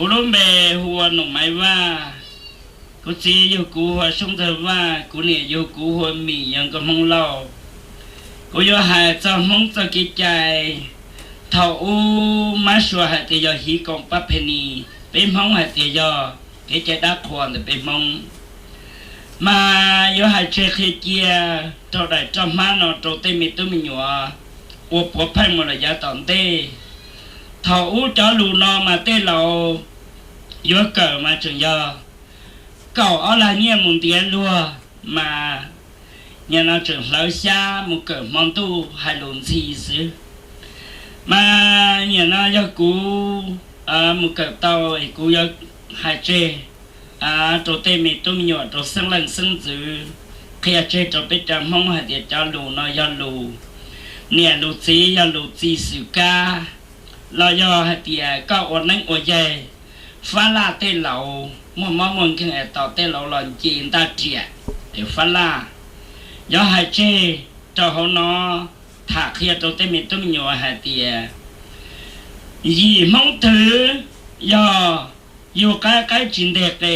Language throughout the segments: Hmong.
Kuv lub npe hu ua Num Maiv Vaj, kuv txiv yug kuv hu ua Soob Ntxawg Vaj, kuv niam yug kuv hu ua Mim, yog nkauj Hmoob Lauj. Kuv yuav hais txog Hmoob txoj kev cai. Thaum ub mab suav hais tias yog hiv koom pab phe nis, peb Hmoob hais tias yog kev cai dab qhuas ntawm peb Hmoob. Mas yuav hais tseg qhia cia rau daim roj hmab no rau tej me tub me nyuam ua puav pheej mus lawm yav tom ntej. Thaum ub cov lus no mas tej laus yuav kawm mas tseem yog kaum ob lag nyiaj mus ntiav luag, mas nim no tseem hlawv xyab mus kawm hmo ntuj hais lus ntxhi xwb. Mas nim no yog kuv mus kawm tau es kuv yuav hais tseg rau tej me tub me nyuam, rau xeeb leej xeeb ntxwv, qhia tseg rau peb cov Hmoob hais tias cov lus no yog lus niam lus txiv, yog lus txi xwm kab, los yog hais tias koj ua neeb ua yaig. Fab laj tej laus muaj mob muaj nkeeg es tos tej laus los nce ntaj riam es fab laj. Yuav hais tseg rau hauv no, tham qhia rau tej me tub me nyuam hais tias yim Hmoob twg yog yug qaib, qaib tsis nteg qe,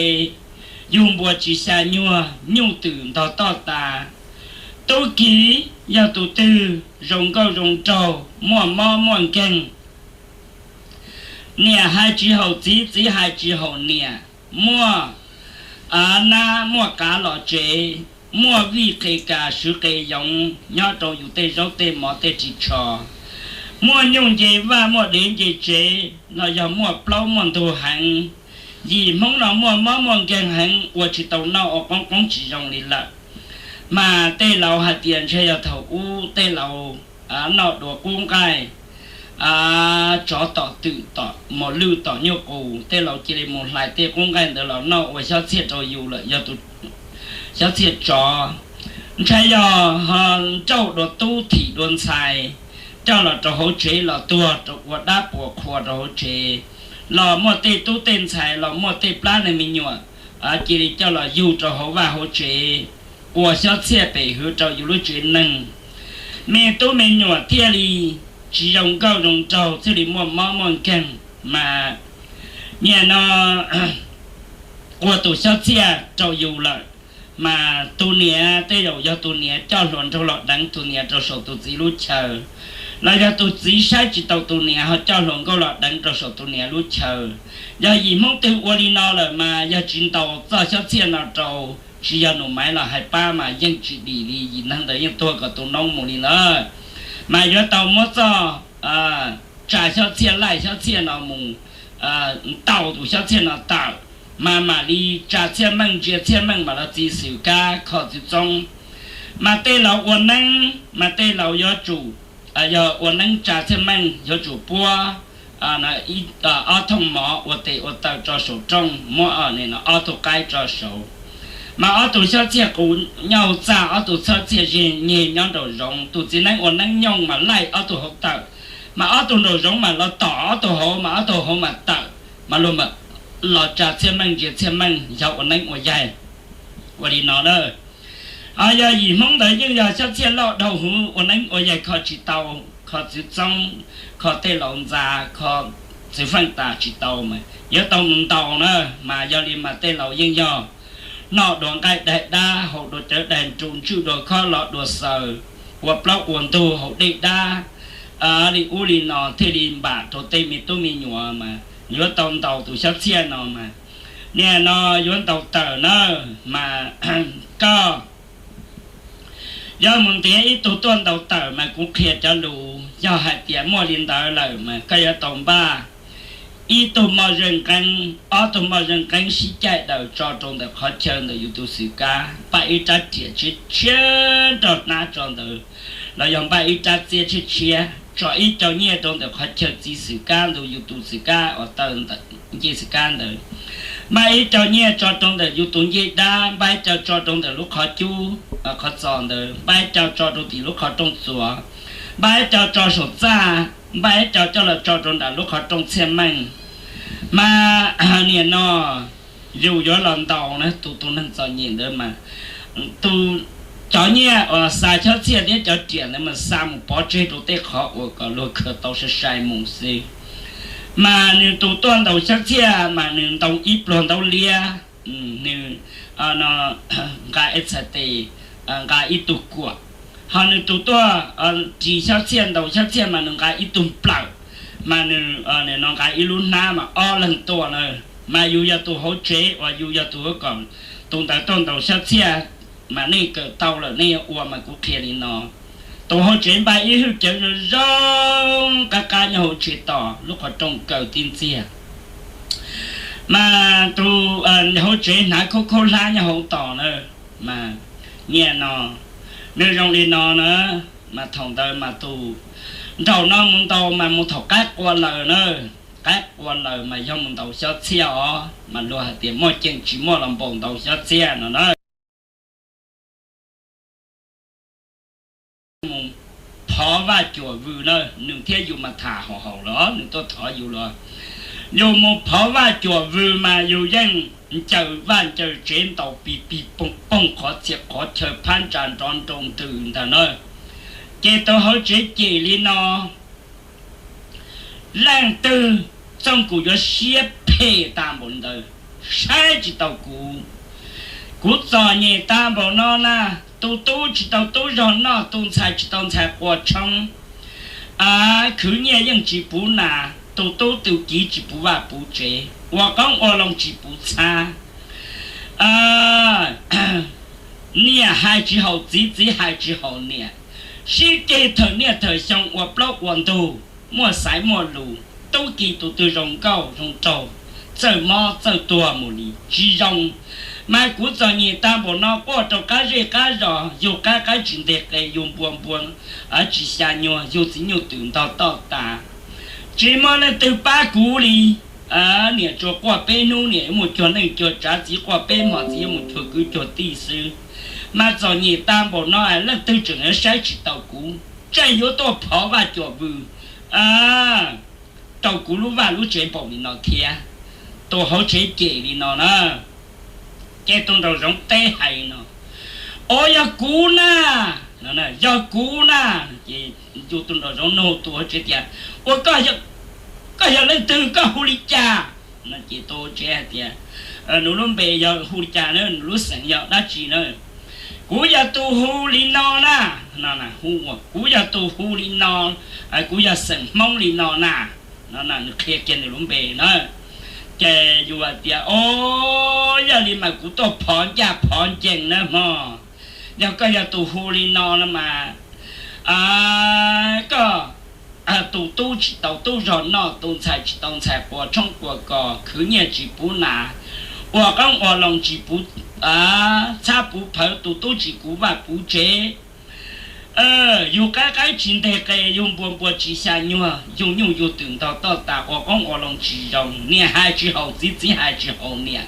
yug npua tsis xya nyuag, nyuj twm ntog toj tas. Tub ki yog tus twg zoo nkauj zoo nraug, muaj mob muaj nkeeg, niam hais tsis haum txiv, txiv hais tsis haum niam, muaj nab muaj qav los tsev, muaj vij qe kas swv qe yoov nyob rau yus tej zaub tej mov tej ris tsho, muaj nyuj nce vaj muaj dev nce tsev, los yog muaj plaub muaj ntug heev. Yim Hmoob no muaj mob muaj nkeeg heev, ua tsis tau noj, ua qoob qoob tsis zoo li lawm. Mas tej laus hais tias ntshe yog thaum ub tej laus noj dua qub nqaij, tsov tom twm tom mos lwj tom nyuj qus, tej laus cia li mus hlais tej qub nqaij ntawd los noj ua xyob txhiaj rau yus lawm, yog tus xyob txhiaj tsov. Ntshai yog ho nrauj dua tub thim dua ntxhais, coj los rau hauv tsev los tuag rau ua dab puas qhua rau hauv tsev, los muaj tej tub tej ntxhais los muaj tej plab neeg me nyuam cia li coj los yug rau hauv vaj hauv tsev, ua xyob txhiaj pem hwv rau yus lub tsev neeg. Me tub me nyuam thiaj li tsis zoo nkauj zoo nraug, thiaj li muaj mob muaj nkeeg. Mas nim no ua tus xyob txhiaj rau yus lawm, mas tus niam tej zaum yog tus niam coj hluas nraug los deev tus niam rau saum tus txiv lub chaw, los yog tus txiv saib tsis taus tus niam ho coj hluas nkauj los deev rau saum tus niam lub chaw. Yog yim Hmoob twg ua li no lawm mas yog tsis ntaus txoj xyob txhiaj no rau, tsis yog Num Maiv los hais pab mas yeej tsis dim li, yim neeg ntawd yeej tuag kom tu noob mus li ntawd. Mas yuav tau muab txoj tsa xyob txhiaj laij xyob txhiaj no mus ntaus tus xyob txhiaj no tawm, mas mam li tsa txhiaj meej ntsia txhiaj meej mam los txi xwm kab kho txwv txoob. Mas tej laus ua neeb mas tej laus yuav tsum yog ua neeb tsa txhiaj meej yuav tsum puab ob thooj mov ua tes ua taw tso saum rooj, muab ob tug qaib tso saud. Mas ob tug xyob txhiaj qus nyob hauv txaj, ob tug xyob txhiaj nyeg nyob nraum zoov. Tus txiv neeb ua neeb nyooj mas laij ob tug hauv tawm, mas ob tug nraum zoov mas los tom ob tug hauv, mas ob tug hauv mas tawm, mas luag mam los tsa txhiaj meej ntsia txhiaj meej yog ua neeb ua yaig. Ua li no na, yog yim Hmoob ntawd yeej yog xyob txhiaj loj dhau huv, ua neeb ua yaig kho tsis tau, kho txwv txoob, kho tej laus ntxa, kho txwv feej tas tsis tau, mas yuav tau mus ntaus na. Mas yog li mas tej laus yeej yog noj dua nqaij daig dab, haus dua cawv daig nru, ntswj dua khob, los dua xaws, ua plaub ua ntug, haus dej dab li ub li no thiaj li npam rau tej me tub me nyuam, mas yuav tau ntaus tus xyob txhiaj no mas. Nim no yuav ntaus tawm na, mas koj yuav mus ntiav ib tug tuaj ntaus tawm mas kuv qhia cov lus, yog hais tias muaj li ntawd lawm mas koj yuav tau npaj ib tug moj zeej qeeb, ob tug moj zeej qeeb sib caij daws tso rau ntawm qhov chaw ntawm yus tus xwm kab, npaj ib rab riam tshiab tshiab nrog hnab tso ntawd, los yog npaj ib rab txiab tshiab tshiab, tso ib co nyiaj rau ntawm qhov chaw txiv xwm kab ntawd, yus tus xwm kab uas taw ntawm ncej xwm kab ntawd. Npaj ib co nyiaj tso rau ntawm yus tus ncej dab, npaj ib co tso rau ntawm lub qhov cub, qhov txos ntawd, npaj ib co tso rau tim lub qhov rooj txuas, npaj ib co tso saum txaj, npaj ib co coj los tso rau nram lub qhov rooj txhiaj meej. Mas nim no yus yuav los ntaus na, tus tus neeg txom nyem ntawd mas, tus, cov nyiaj uas xa xyob txhiaj thiab cov riam ntawd mas xa mus pov tseg rau tej qhov uas kom luag khaws tau sai sai mus xwb. Mas nws tus tuaj ntaus xyab txhiaj mas nws ntoo ib pluag ntaub liab, nws nqa ib txhais tes, nqa ib tug kuam. Ho nws tus tuaj ris xyab txhiaj ntaus xyab txhiaj mas nws nqa ib tug nplawm, mas nws no nqa ib lub hnab mas ob leeg tuaj na. Mas yus yog tus hauv tsev uas yus yog tus huab kom tus ntawd tuaj ntaus xyab txhiaj, mas nej kawm tau lawm nej ua mas kuv qhia li no. Tus hauv tsev npaj ib hwj cawv zoo zoo qab qab nyob hauv tsev tos lub qhov rooj kaw tib ntxiag. Mas tus hauv tsev hnav khaub khaub hlab nyob hauv tos na, mas nyiaj no, nws zoo li no na. Mas thaum ntawd mas tus nraum no mus ntaus mas mus thaum qaib qua laws na. Qaib qua laws mas yog mus ntaus xyab txhiaj os, mas luag hais tias muaj ceem tsis muaj los npaum ntaus xyab txhiaj no na. Mus phov vaj cuam vws na, nws thiab yus mas tham haum haum los nws tuaj thov yus los. Yus mus phov vaj cuam vws mas yus yeej ncaws vaj ncaws tsev ntaus pis pis poog poog qhov txhia qhov chaw phab ntsa nrov nroo ntws ntag na. Ces tus hauv tsev cem li no, leej twg txooj kuv yuav siab phem tas npaum li ntawd, saib tsis taus kuv. Kuv txom nyem tas npaum no na, tus tub tsis tau tub zog noj, tus ntxhais tsis tau ntxhais quas tshoob, khwv nyiaj yeej tsis puv nas, tus tub tus kiv tsis puv vaj puv tsev, ua qoob ua loo tsis puv txhab. Niam hais tsis haum txiv, txiv hais tsis haum niam, sib ceg thawm niaj thawm xyoo ua plaub ua ntug, muaj xaiv muaj lus, tub ki tus twg zoo nkauj zoo nraug, txawj mob txawj tuag mus li tsis zoo. Mas kuv txom nyem tag npaum no quaj rau qab zej qab zos, yug qab qaib tsis nteg qe, yug npua npua tsis xya nyuag, yug txiv nyuj twm ntog toj tas, tsis muaj leej twg pab kuv li. Niam tsuas quaj peb hnub niam yuav mus cuag neej cuag tsav, txiv quaj peb hmo txiv yuav mus cuag kwv cuag tij xwb. Mas txom nyem tag npaum no leej twg tseem yuav saib tsis taus kuv, tseem yuav tuaj phov vaj cuam vws rau kuv lub vaj lub tsev npaum li no thiab. Tus hauv tsev cem li no na, ces tus nraum zoov teb hais no, Ua yog kuv na, yog kuv na. Ces yus tus nraum zoov nug tus hauv tsev tias, Ua, koj yog leej twg, koj hu li cas? No ces tus hauv tsev hais tias, Nws lub npe yog hu li cas na, nws lub xeem yog dab tsi na? Kuv yog tus hu li no na, kuv yog tus hu li no, kuv yog xeem Hmoob li no na. No nws qhia kiag nws lub npe na. Ces yus hais tias, O, yog li mas kuv tuaj phov ncaj phov ncees na mog. Yog koj yog tus hu li no no mas, koj tus tub tsis tau tub zog noj, tus ntxhais tsis tau ntxhais quas tshoob quas kos, khwv nyiaj tsis puv nas, ua qoob ua loo tsis puv txhab puv phawv, tus tub tsis kuv vaj puv tsev, yug qab qaib tsis nteg qe, yug npua npua tsis xya nyuag, yug nyuj yug twm ntog toj tas, ua qoob ua loo tsis zoo, niam hais tsis haum txiv, txiv hais tsis haum niam,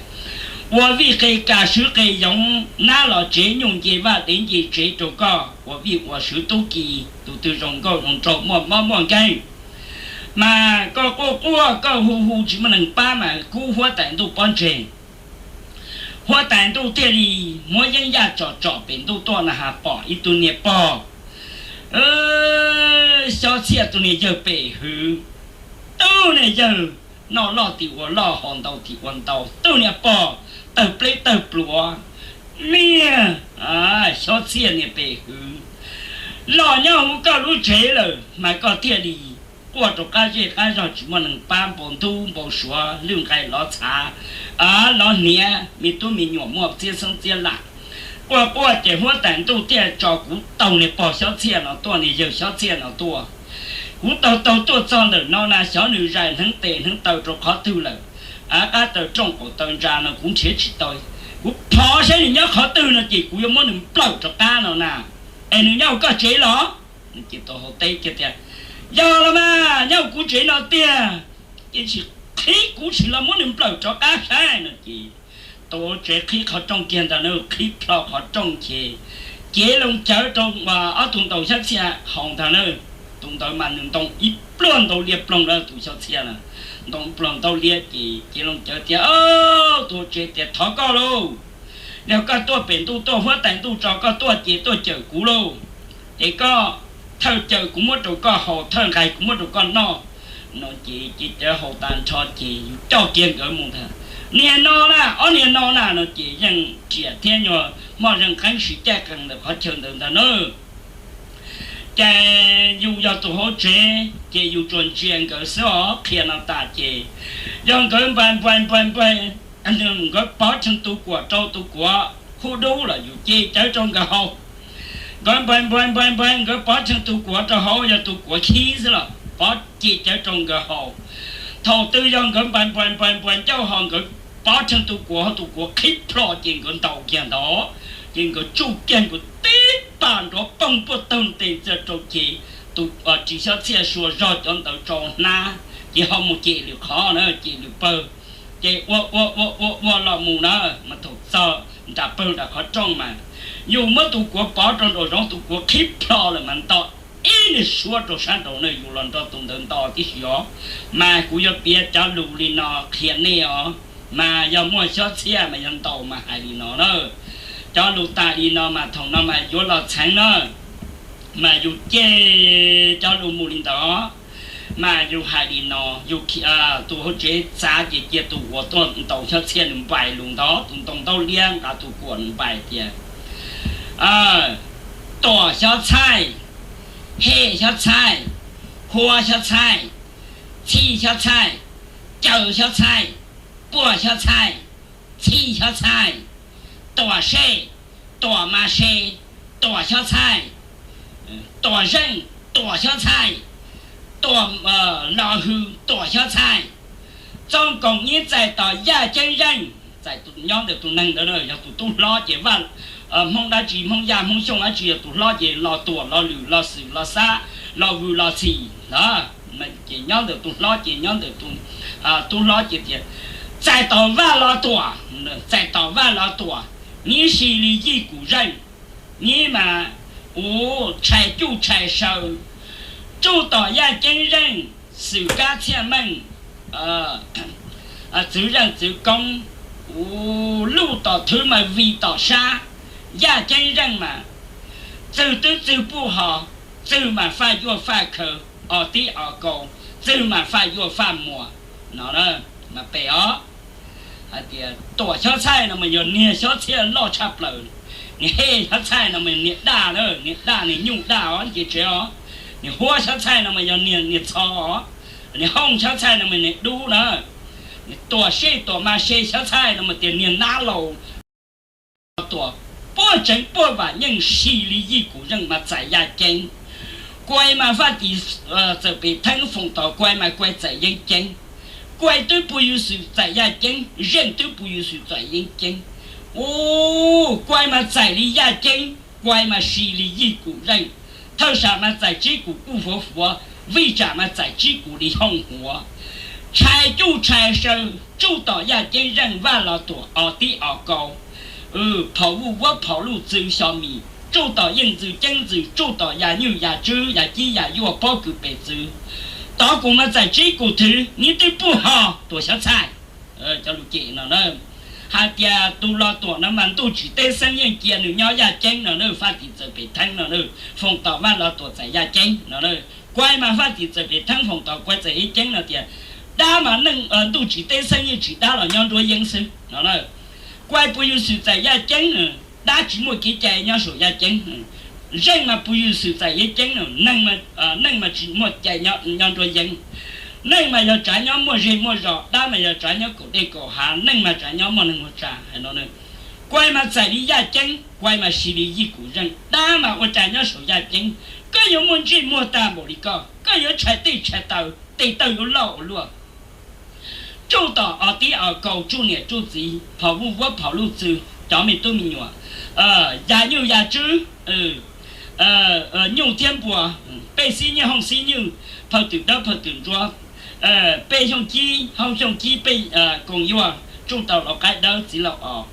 ua vij qe kas swv qe yoov, nab los tsev nyuj nce vaj dev nce tsev rau koj ua vij ua sw tub ki, tus twg zoo nkauj zoo nraug muaj mob muaj nkeeg. Mas koj quaj quaj koj hu hu tsis muaj neeg pab mas kub huab tais ntuj pob ntseg. Huab tais ntuj thiaj li muab yeeb yaj tsom tsom pem ntuj tuaj na has pom ib tug niag pog, Xyob Txhiaj tus niag yawg pem hwv, tug niag yawg noj loj tim ua loj, haus ntau tim ua ntau, tug niag pog tawg pleb tawg pluav, niag Xyob Txhiaj niag pem hwv, los nyob hauv koj lub tsev lawm mas koj thiaj li quaj rau qab zej qab zog tsis muaj neeg pab, npau ntub npau suav, lwj nqaij lov txhav, lov hniav, me tub me nyuam muaj txiab xeeb txiab lam. Quaj quaj ces huab tais ntuj thiaj tso kuv taug niag pog Xyob Txhiaj no tuaj, niag yawg Xyob Txhiaj no tuaj. Kuv taug taug tuaj txog ntawm no na, xyov nws zais hneev tes hneev taw rau qhov twg lawm. Av qab taw rooj qaum taw ntsa no kuv nrhiav tsis tau. Kuv phov saib nws nyob qhov twg no ces kuv yuav muab nws nplawm rov qab no na. Es nws nyob hauv koj tsev los? Ces tus hauv teb kiag tias, Yog los mas, nyob hauv kuv tsev no tiag, ces tsis qhib kuv tsis los muab nws nplawm rov qab saib no ces tus hauv tsev qhib qhov rooj kiag ntag na, qhib plho qhov rooj ces cev loo cawv rau ob tug ntaus Xyob Txhiaj haus ntag na. Tus ntawd mas nws ntoo ib pluag ntau liab ploog na, tus Xyob Txhiaj na, ntoo pluag ntau liab ces cev loo cawv tias, Tus hauv tsev tias, Thov koj lauj, yog koj tuaj pem ntuj tuaj, huab tais ntuj tso koj tuaj ces tuaj cawm kuv lauj. Ces koj thawj cawm kuv muab rau koj haus, thawj nqaij kuv muab rau koj noj, No ces ces cawv haus tas nrho ces yus coj kiag nkawd mus ntag. Niag no na, ob niag no na, no ces yeej riam thiab nyuag moj zeeg qeeb sis caij qees ntawm qhov chaw ntawd ntag na. Ces yus yog tus hauv tsev ces yus tsuas ntsia nkawd xwb os. Qhia no tas ces yog nkawd npais npais npais npais, nkawd pov tsheej tus kuam rau tus kuam hub dub los yus ce cawv rau nkawd haus. Nkawd npais npais npais npais, nkawd pov tsheej tus kuam rau hauv, yog tus kuam khib xwb los pov ce cawv rau nkawd haus. Thaum twg yog nkawd npais npais npais npais ncauj ho nkawd pov tsheej tus kuam, tus kuam qhib plho ces nkawd ntaus kiag ntawd, ces nkawd tsuj kiag nkawd tib pas nrov poog puag taug ntes ntxiag rau ces tus ris xyob txhiaj suas zog cov ntawd rau hnab, ces ho mus cem lwm qhov na, cem lwm pawg. Ces ua ua ua ua ua los mus na, mas thaum txog nram pawg nram qhov rooj mas yus muab tus kuam pov rau nraum zoov, tus kuam qhib plho lawm mas nto ib niag suab rau sab nraud na, yus los nrog tus ntawd nto tib si os. Mas kuv yuav piav cov lus li no qhia nej os. Mas yog muaj xyob txhiaj mas yog ntaus mas hais li no na. Cov lus tas li no mas thaum no mas yuav los txheev na, mas yus cia cov lus mus li ntawd, mas yus hais li no, yus, tus hauv tsev txav ces cia tus uas tuaj ntaus xyob txhiaj nws npais lus ntawd, tus ntoo ntaub liab nqa tus kuam nws npais tias, tuam xyob txhaij, hem xyob txhaij, huab xyob txhaij, txhij xyob txhaij, caws xyob txhaij, puag xyob txhaij, txhij xyob txhaij, tuam sej, tuam mas se, tuam xyob txhaij, tuam zeej, tuam xyob txhaij, tuam los hws, tuam xyob txhaij. Txooj koom nyib txais tos yaj ceeb zeej, txais nyob ntawm tus neeg ntawd na, yog tus tub hlob ces vaj, Hmoob dab tsi, Hmoob Yaj, Hmoob Xyooj dab tsi, yog tus hlob ces los tuam, los lwm, los xwm, los xab, los vws, los txhim, ces nyob ntawm tus hlob ces nyob ntawm tus tub hlob ces tias, txais tos vaj los tuam, txais tos vaj los tuam, nyib si li yij kum zeej, nyib mas uv tshais cuj tshais saw, tsuj tom yaj ceeb zeej, xwm kab txhiaj meej, txwv zeej txwv koob, uv luj tom thwv mas vij tom sab, yaj ceeb zeej mas txwg twb txwg puj hos, txwg mas faj yuaj faj khaws, os tib os kaus, txwg mas faj yuaj faj muas no. Mas pem os, hais tias tuam xyob txhaij no mas yog niag xyob txhiaj loj tshaj plaws, niag hem xyob txhaij no mas niag daj na, niag daj niag nyuj daj os ces tsev os, niag huab xyob txhaij no mas yog niag niag txho os, niag hooj xyob txhaij no mas niag dub na, niag tuam sej tuam mas se xyob txhaij no mas tias niag nab laus. Tuam puag tseev puag vam yeej si li yij kum zeej mas txais yaj ceeb. Kuai mas faj tim txawm pem theeb foom tos kuai mas kuai txais yeeb ceeb. Kuai twb puj yuj xwm txais yaj ceeb, zeej twb puj yuj xwm txais yeeb ceeb. Ub, kuai mas txais li yaj ceeb, kuai mas si li yij kum zeej. Thawj sam mas txais tsib kum kuj fuav fuav, vij tsam mas txais tsib kum li hooj huav. Tshais cuj tshais saw, tsuj tom yaj ceeb zeej, vaj los tuam os tib os kaus. Phom vuj vuab phom luj txwv xyov mis, tsuj tom yeej ntxwv ceeb ntxwv, tsuj tom yas nyuj yas tswb yas cib yas yuaj pob kws pes txwv. Tov kuv mas txais tsib kum thwv, nib twb puj ho tuam xyov txhaij. Cov lus cem no na, hais tias tus los tuam no mas ntuj tsim teb xeeb yeej cia nws nyob yaj ceeb no na, faj tim txawm pem theeb no na, foom tom vaj los tuam txais yaj ceeb no na. Kuai mas faj tim txawm pem theeb foom tom kuai txais yaj ceeb no tias, dab mas neej, ntuj tsim teb xeeb yeej tsim dab los nyob nruab yeeb xwb no na. Kuai puj yuj xwm txais yaj ceeb, dab tsis muaj kev cai nyob saum yaj ceeb. Zeej mas puj yuj xwm txais yaj ceeb, neej mas tsis muaj cai nyob nruab yeeb. Neej mas yog tsav nyob muaj zej muaj zos, dab mas yog tsav nyob kaum dej kaum hav, neej mas tsav nyob muaj neeg muaj tsav hais no. Kuai mas txais li yaj ceeb, kuai mas si li yij kum zeej, dab mas ua cas nyob saum yaj ceeb. Koj yuav muaj ntsej muag tag npaum li koj, koj yuav tshais tej tshais taw, tes taw yuav loj ua luaj. Tsuj tom os tib os kaus, tsuj niam tsuj txiv, phom vuj vuab phom luj txwv, cov me tub me nyuam, yas nyuj yas tswb, nyuj thiab npua, pej xib nyuj hooj xib nyuj, phaw twm dawb phaw twm ntsuab, pej xyooj cib hooj xyooj cib, pej koos yuag, tsuj tau lau qaib dawb txiv laus os,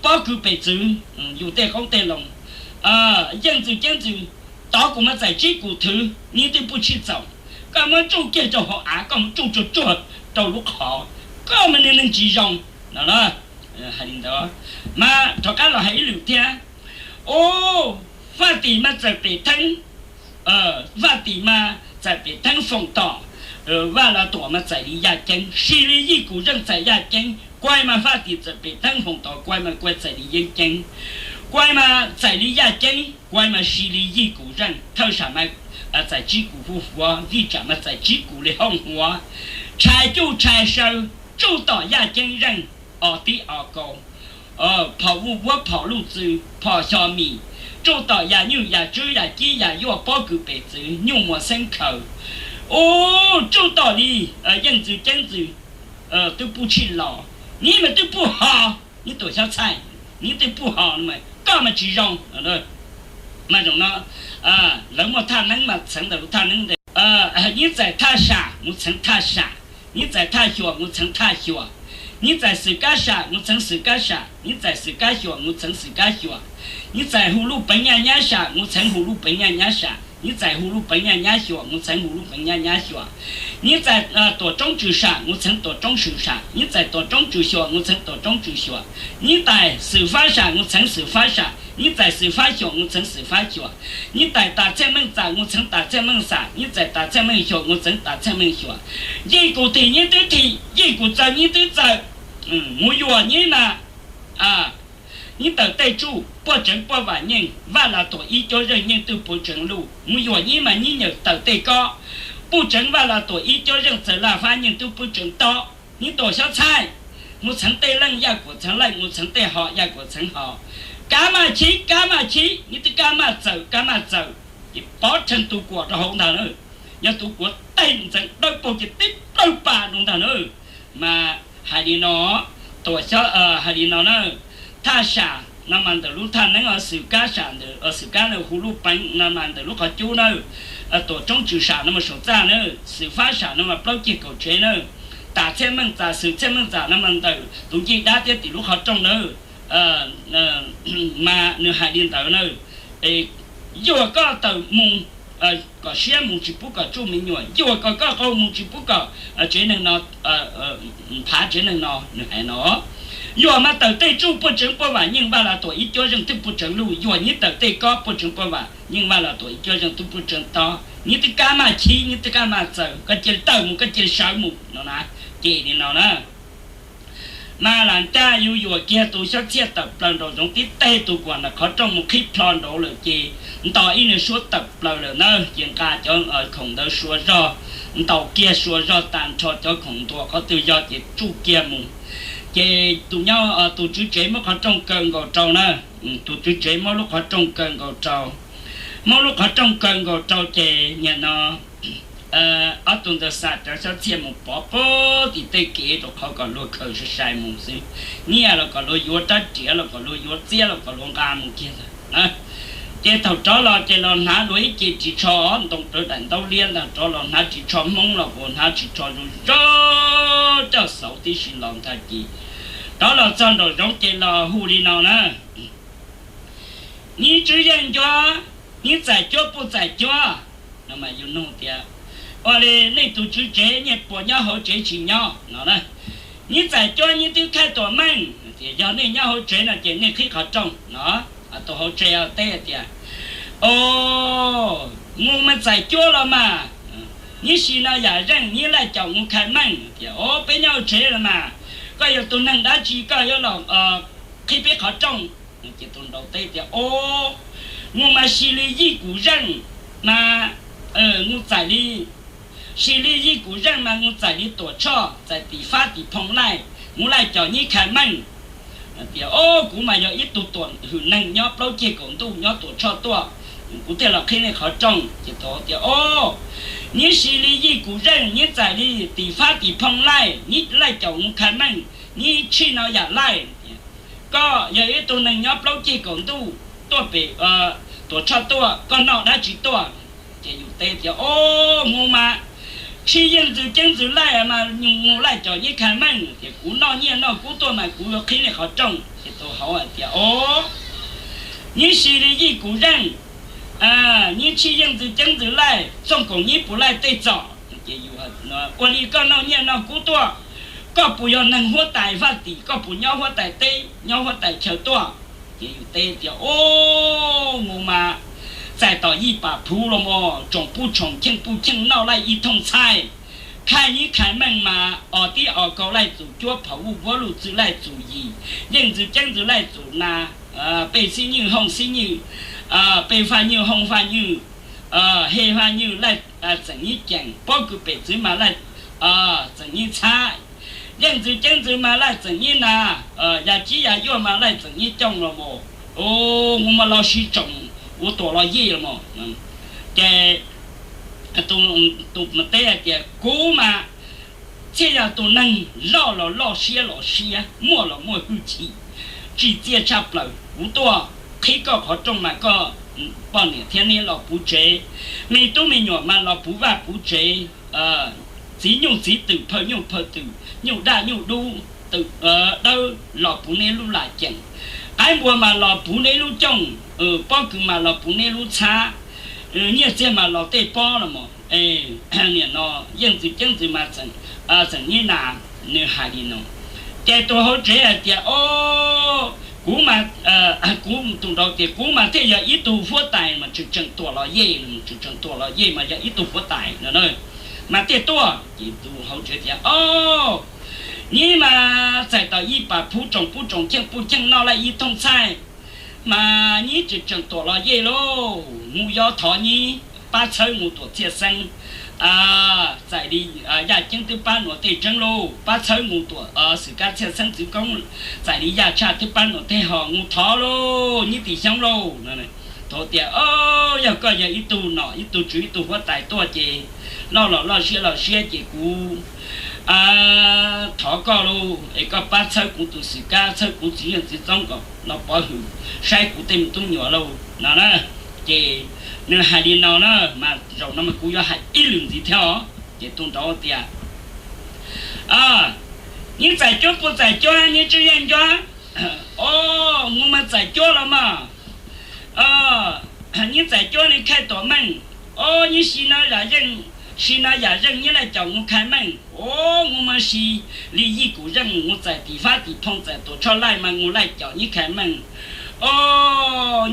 pob kws pes txwv, yus tej qoob tej loo, yeej ntxwv ceeb ntxwv. Tov kuv mas txais tsib kum thwv, nib twb puj tshij txaus. Koj muab tsuj kiag rau hauv av, koj muab tsuj tsuag tsuag rau lub qhov, koj mas niag neeg tsis zoo no. Hais li ntawd, mas rov qab los hais ib lwm thiab. Ub, vaj tim mas txawm pem theeb, vaj tim mas txawm pem theeb foom tom, Vaj Los Tuam mas txais li Yaj Ceeb, Sis Li Yij Kum Zeej txais Yaj Ceeb, Kuai mas Faj Tim txawm pem teeb foom tod, Kuai mas Kuai txais li Yeeb Ceeb, Kuai mas txais li Yaj Ceeb, Kuai mas Sis Li Yij Kum Zeej, Thawj Sam mas txais Tsib Kum Fuj Fuav, Vij Tsam mas txais Tsib Kum li Hooj Huav, Tshais Cuj Tshais Saw, Tsuj Tom Yaj Ceeb Zeej, Os Tib Os Kaus, Phom Vuj Vuab Phom Luj Txw, Phom Xyo Mim, Tsuj Tom Yaj Nyuj Yaj Tswb Yaj Cib Yaj Yuaj Pob Kws Pem Txwv Nyuj Muas Xeeb Khaws, ub, Tsuj Tom li Yeej Ntxwv Ceeb Ntxwv, twb pub tshij los, neb mas twb pub ho, neb tuam xyov txhaij, neb twb pub ho, koj mas tsis zoo. Mas zaum no lawv muaj thaj neeb mas txheev ntawm lub thaj neeb ntawd. Neb txais Thaj Sam mus txheev Thaj Sam, neb txais Thaj Xyuas mus txheev Thaj Xyuas, neb txais Xwm Kab Sam mus txheev Xwm Kab Sam, neb txais Xwm Kab Xyuas mus txheev Xwm Kab Xyuas, neb txais Hu Luj Peev Nyaj Nyab Sam mus txheev Hu Luj Peev Nyaj Nyab Sam, neb txais Hu Luj Peev Nyaj Nyab Xyuas mus txheev Hu Luj Peev Nyaj Nyab Xyuas, neb txais Tuam Roob Tswm Sam mus txheev Tuam Roob Tswm Sam, neb txais Tuam Roob Tswm Xyuas mus txheev Tuam Roob Tswm Xyuas, neb txais Xwm Fab Sam mus txheev Xwm Fab Sam, neb txais Xwm Fab Xyuas mus txheev Xwm Fab Xyuas, neb txais Tas Txhiaj Meej Txam mus txheev Tas Txhiaj Meej Txam, neb txais Tas Txhiaj Meej Xyuas mus txheev Tas Txhiaj Meej Xyuas. Yij Kum Thim neb twb thim, Yij Kum Txawg neb twb txawg, mus yuam neb mas neb tawm tej tsuj puaj tseev puaj vam nyeej, Vaj Los Tuam ib cuab zeej nyeej twb puv tseev luj, mus yuam neb mas neb nyeem tawm tej kob puj tseev Vaj Los Tuam ib cuab zeej txawg laj fab nyeej twb puv tseev tob, neb tuam xyov txhaij, mus txheev tej leej Yaj Kuam txheev leej, mus txheev tej ho Yaj Kuam txheev ho, kab maj chib kab maj chib, neb twb kab maj txawm kab maj txawm, ces pov rhees tus kuam rau hauv ntag na. Yog tus kuam tej ntxeev dawb paug ces tib plawg pas rau ntag na. Mas hais li no, tuam xyov, hais li no na, Thaj Sam no mas ntawm lub thaj neeb, Xwm Kab Sam ntawm, Xwm Kab ntawm Hu Luj Peev no mas ntawm lub qhov cub na, Tuam Roob Tswm Sam no mas saum txaj na, Xwm Fab Sam no mas plaub ceg kaum tsev na, Tas Txhiaj Meej Txam, Xwm Txhiaj Meej Txam no mas ntawm tus ncej dab thiab tim lub qhov rooj na. Mas nws hais li ntawd na, yuam koj tawm mus kom siab mus tsis pub kom tsuj me nyuam, yuam kom koj qau mus tsis pub kom tsev neeg no, phav tsev neeg no, nws hais no. Yuam mas tawm tej tsuj puaj tseev puaj vam nyeej, Vaj Los Tuam ib cuab zeej twb puaj tseev luj, yuam neb tawm tej kob puaj tseev puaj vam nyeej, Vaj Los Tuam ib cuab zeej twb puaj tseev tob, neb twb kab maj chib, neb twb kab maj txawm, koj cia li tawm mus, koj cia li sawv mus no na. Ces li no na, mas lam caj yus yuam kiag tus xyab txhiaj tawm plaws nraum zoov tib teg, tus kuam ntawm qhov rooj mus qhib plho nraud lawm ces nto ib niag suab tawm plaws lawm na, ces nqa cov khoom ntawd sua zog, ntaus kiag sua zog tas nrho cov khoom ntua qhov twg yog ces tsuj kiag mus. Ces tus nyob, tus tswv tsev muab qhov rooj kaw nkaus rau na, tus tswv tsev muab lub qhov rooj kaw nkaus rau, muab lub qhov rooj kaw nkaus rau ces nim no ob tug ntawd xa cov xyab txhiaj mus pov puag tim tej kev rau qhov kom luag khaws sai sai mus xwb, nyiaj los kom luag yuav, rab riam los kom luag yuav, txiab los kom luag nqa mus kiag ntag. Ces thaum rov los ces los hnav dua ib ce ris tsho ntoo rawv daim ntaub liab ntag, rov los hnav ris tsho Hmoob los puas hnav ris tsho zoo zoo, coj xauv tib si los ntag ces rov los txog nraum zoov ces los hu li no na: Neb tswv yeej ncuab, neb txais cuab puj txais cuab? No mas yus nug tias, ua li nej tus tswv tsev nyiaj puas nyob hauv tsev tsis nyob no na? Neb txais cuab neb twb khaij tuam meej, tias yog nej nyob hauv tsev no ces nej qhib qhov rooj no. Tus hauv tsev teb tias, o, mus mas txais cuab los mas, neb sim no yam zeej neb laij caum mus khaij meej. Tias, o, peb nyob hauv tsev los mas, koj yog tus neeg dab tsi koj yuav los qhib peb qhov rooj? Ces tus nraud teb tias, o, mus mas sis li yij kuv zeej mas, mus txais li, sis li yij kuv zeej mas mus txais li Tuam Tshoj, txais Tim Fab Tim Phoo laij, mus laij caum neb khaij meej. Tias, o, kuv mas yog ib tug tuam hwm neeg nyob plaub ceg kaum ntuj nyob Tuam Tshoj tuaj, kuv thiaj los qhib nej qhov rooj. Ces tus tias, o, neb sis li yij kuv zeej, neb txais li Tim Fab Tim Phoo laij, neb laij caum mus khaij meej, neb tshij no yam laij. Koj yog ib tug neeg nyob plaub ceg kaum ntuj tuaj pem Tuam Tshoj tuaj, koj noj dab tsi tuaj? Ces yus teb tias, o, mus mas tshij Yeej Ntxwv Ceeb Ntxwv laij mas mus laij caum neb khaij meej. Tias, kuv noj nyiaj noj kub tuaj mas kuv yuav qhib nej qhov rooj. Ces tus hauv hais tias, o, neb sis li yij kuv zeej, neb tshij Yeej Ntxwv Ceeb Ntxwv laij, txooj koom neb puas laij tej txom? Ces yus, ua li koj noj nyiaj noj kub tuaj, koj puas yog neeg huab tais Faj Tim, koj puas nyob huab tais teb nyob huab tais chaw tuaj? Ces yus teb tias, o, mus mas txais tom yij pam phuv los mas tsoom puj tsoom cheej puj cheej noj laij ib thooj txhaij, Khaj nyib khais meej mas os tib os kaus laij txum cuab, phom vuj vuab luj txwv laij txum yim, yeej ntxwv ceeb ntxwv laij txum nas, pej xib nyuj hooj xib nyuj, pej faj nyuj hooj faj nyuj, hej faj nyuj laij txeem nyib ceem, pob kws pem txwv mas laij txeem nyib txhab, yeej ntxwv ceeb ntxwv mas laij txeem nyib nas, yam cib yam yuaj mas laij txeem nyib cooj los mas, mus mas los sib tsoom, ua tuam los yej los mas. Ces tus teb hais tias kuv mas thiaj yog tus neeg loj los loj siab los siab, muaj los muaj hwj chim, tsim txiaj tshaj plaws. Kuv tuaj qhib koj qhov rooj mas koj poj niam thiab neb los puv tsev, me tub me nyuam mas los puv vaj puv tsev, txiv nyuj txiv twm, phaw nyuj phaw twm, nyuj daj nyuj dub, twm dawb los puv neb lub lam ceem, qaib npua mas los puv neb lub cooj, pob kws mas los puv neb lub txhab, nyiaj txiag mas los tej pob los mas. Nim no yeej ntxwv ceeb ntxwv mas txeem nyib nas, nws hais li no. Ces tus hauv tsev hais tias o, kuv mas, kuv tus nraud tias kuv mas thiaj yog ib tug huab tais mas tseem tseem tuam los yej, tseem tseem tuam los yej mas yog ib tug huab tais no mas thiaj tuaj. Ces tus hauv tsev tias o, nyib mas txais tau ib pas phuv tsoom pub tsoom cheej puj cheej noj laij ib thooj txhaij, mas nyib tseem tseem tuam los yej lauj, mus yov thov nyib pab txhawb mus tuam txhiaj xeeb, txais li yaj ceeb twb pab nuav tej tseeb lauj, pab txhawb mus tuam xwm kab txhiaj xeeb txwv koob, txais li yaj tshaj twb pab nuav tej hos, mus thov lauj nyib tim xyoob lauj. Thaum tias yog koj yog ib tug nom ib tug tswv ib tug huab tais tuaj ces loj los loj siab los siab ces kuv thov koj lauj es koj pab txhawb kuv tus xwm kab, txhawb kuv txiv yeej txiv txoob kom los pov hwm saib kuv tej me tub me nyuam lauj no na. Ces nws hais li no na, mas zaum no mas kuv yuav hais ib lwm ntxiv thiab os. Ces tus nraud tias nyib txais cuab puas txais cuab, nyib tswb yeej ncuab. O, mus mas txais cuab los mas. Nyib txais cuab nws khais tuam meej. O, nyib si no yam zeej, si no yam zeej nyib laij caum mus khais meej. O, mus mas si li yij kum zeej mus txais tim fab tim phoo, txais tuam tshoj laij mas mus laij caum nyib khais meej. O,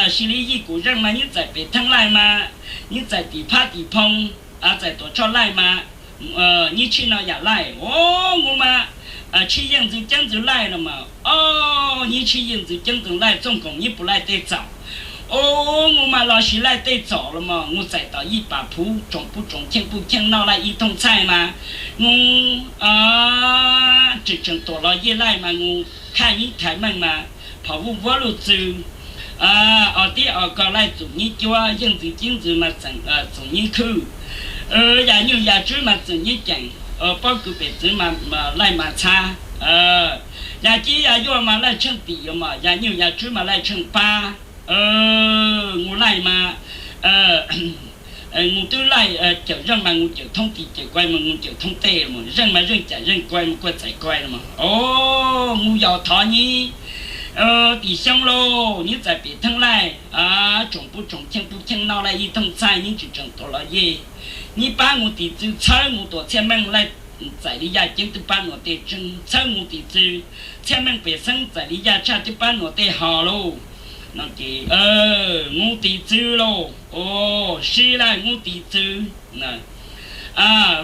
si li yij kum zeej mas nyib txais pem theej laij mas, nyib txais tim fab tim phoo, txais tuam tshoj laij mas nyib tshib no yam laij. O, mus mas tshib yeej ntxwv ceeb ntxwv laij no mas. O, nyib tshib yeej ntxwv ceeb ntxwv laij, txooj koom nyib puas laij tej txaum. O, mus mas los sis laij tej txaum los mas mus txais tau ib pas phuv tsoom pub tsoom cheej puj cheej noj laij ib thooj txhaij mas mus tseem tseem tuam los yej laij mas mus khaj nyib khais meej mas phom vuj vuab luj txwv, os tib os kaus laij txum nyib cuab, yeej ntxwv ceeb ntxwv mas txum nyib khwj, yam nyuj yam tswb mas txum nyib ceem, pob kws pem txwv mas laij mas txhab, yam cib yam yuaj mas laij tsheej tim yuav mas, yam nyuj yam tswb mas laij tsheej pab, mus laij mas mus twb laij, cawm zeej mas mus cawm thoob tim, cawm kais mas mus cawm thoob tej, zeej mas zeej cam zeej kais mas kuaj txais kais mas. O, mus yos thov nyib tim xyoob lauj, nyib txais pem theej laij, tsoom pub tsoom cheej puj cheej noj laij ib thooj txhaij, nyib tseem tseem tuam los yej. Nyib pab mus tim txwv txhawb mus tuam txhiaj meej laij, txais li yaj ceeb twb pab nuav tej tseeb, txhawb mus tim txwv txhiaj meej pem xeeb, txais li yaj tshaj twb pab nuav tej hos lauj. No ces mus tim txwv lauj, sib laij mus tim txwv.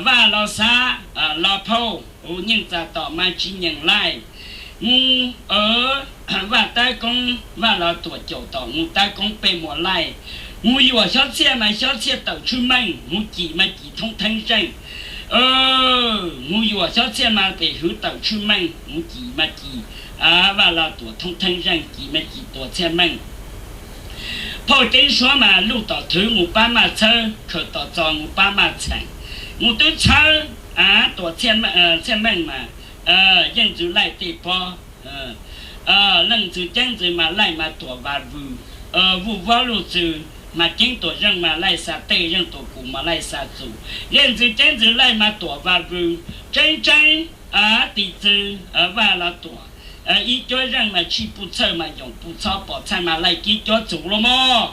Vaj los xav, los phauj, nyeej txas tom mas tsis nyeem laij. Mus, Vaj tab koob, Vaj los tuam caum tom mus tab koob peb muas laij. Mus yuam xyob txhiaj mas xyob txhiaj tawm tshwj meej, mus cim mas cim thoob theeb zeej. Mus yuam xyob txhiaj mas pem hwv tawm tshwj meej, mus cim mas cim, Vaj los tuam thoob theeb zeej, cim mas cim tuam txhiaj meej. Phauj ceeb suab mas luj tom thwv mus pab maj txhawb, khaws tom txos mus pab maj txheem. Mus twb txhawb tuam txhiaj meej mas yeej ntxwv laij tej pob. Leej ntxwv ceeb ntxwv mas laij mas tuam vas vwm, vuj vuab luj txwv mas ceeb tuam zeej mas laij xa tej, zeej tuam kum mas laij xa txus. Yeej ntxwv ceeb ntxwv laij mas tuam vas vwm, tseeb tseeb tim txwv Vaj los tuam ib cuab zeej mas tshij puj txhawj mas yoom puj txhob pom txhaj mas laij kib cuab txus los mas.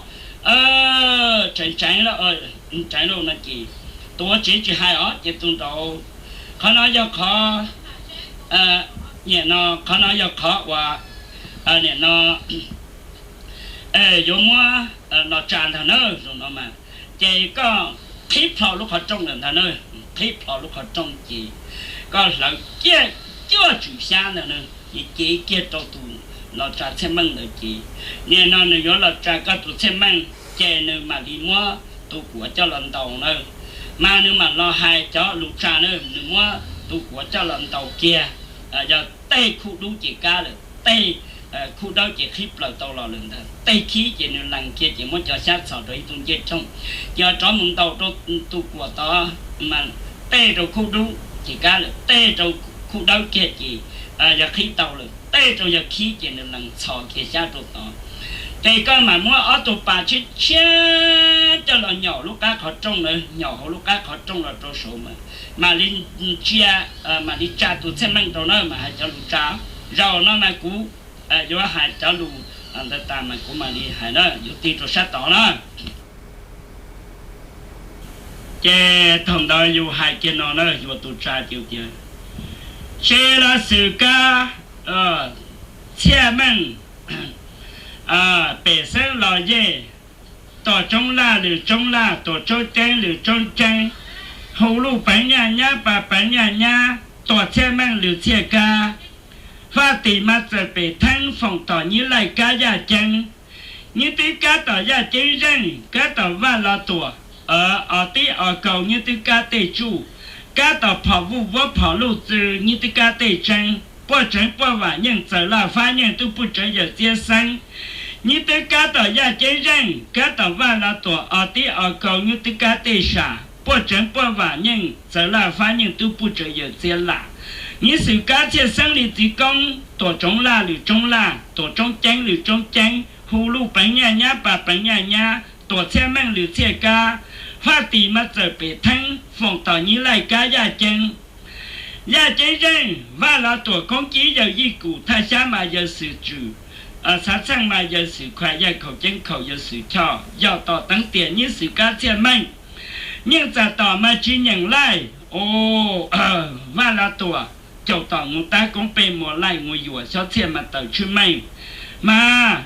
Tseeb tseeb lauj, tseeb lauj no ces tuav tsev tsis hais os ces tus nraud. Qhov no yog qhov, nim no qhov no yog qhov uas nim no yuav muab los tsa ntag na, zoo no mas. Ces koj qhib plho lub qhov rooj lawm ntag na. qhib plho lub qhov rooj ces koj hlawv kiag cuaj tswm xyab ntawd na, ces cev kiag rau tus los tsa txhiaj meej ntawd ces nim no nws yuav los tsa koj tus txhiaj meej ces nws mam li muab tus kuav coj los ntaus na. Mas nws mam los hais cov lus tsa na, nws muab tus kuav coj los ntaus kiag, yog tej khub dub ces kab lawm, tej khub dawb ces qhib plaws tau los lawm ntag, tej khib ces nws lees kiag ces muab cov xyab txhos rau ib tug ncej rooj, ces rov mus ntaus rau tus kuav tod, mas tej rau khub dub ces kab lawm, tej rau khub dawb kiag ces yog qhib tau lawm, tej rau yog khib ces nws lees txhos kiag xyab rau tod. Ces koj mam muab ob tug pas tshiab tshiab coj los nyom lub qab qhov rooj na, nyom hauv lub qab qhov rooj los rau saud mas mam li ntsia, mam li tsa tus txhiaj meej rau na, mas hais cov lus tsa. Zaum no mas kuv yuav hais cov lus ntawd tas mas kuv mam li hais na, yuav tig rau sab tod na. Ces thaum ntawd yus hais kiag no na, yuav tus tsa ces tias, Tse los xwm kab txhiaj meej pem xeeb los yej, tuam tsoob laj lwm tsoob laj, tuam tsoob ceeb lwm tsoob ceeb, hu luj peev nyaj nyab pa peev nyaj nyab, tuam txhiaj meej lwm txhiaj kab, faj tim mas txawm pem theeb foom tom nyib laij kab yaj ceeb. Nyib twb kab tom yaj ceeb zeej, kab tom vaj los tuam, os tib os kaus nyib twb kab tej tsuj, kab tom phom vuj vuab phom luj txwv nyib twb kab tej tseeb, puaj tseev puaj vam nyeej txawv laj fab nyeej twb puj tseev yawm txiab xeeb. Nyib twb kab tom yaj ceeb zeej, kab tom vaj los tuam os tib os kaus nyib twb kab tej sam, puaj tseev puaj vam nyeej txawv laj fab nyeej twb puj tseev yawm txiab lam. Nyib xwm kab txhiaj xeeb li txiv koob, tuam tsoob laj lwm tsoob laj, tuam tsoob ceeb lwm tsoob ceeb, hu luj peev nyaj nyab pa peev nyaj nyab, tuam txhiaj meej lwm txhiaj kab, faj tim mas txawm pem theeb foom tom nyib laij kab yaj ceeb. Yaj ceeb zeej, vaj los tuam koob cib yawg yij kum, thaj xyab mas yawg xwm tswm, xav txheej mas yawg xwm khuam, yaj khaum ceeb khaum yawg xwm choj, yog tom teev tiam nyib xwm kab txhiaj meej. Nyeej txam tom mas tsis nyeem laij, vaj los tuam caum tom nus tab koob pej muas laij nus yuam xyob txhiaj mas tawm tshwj meej. Mas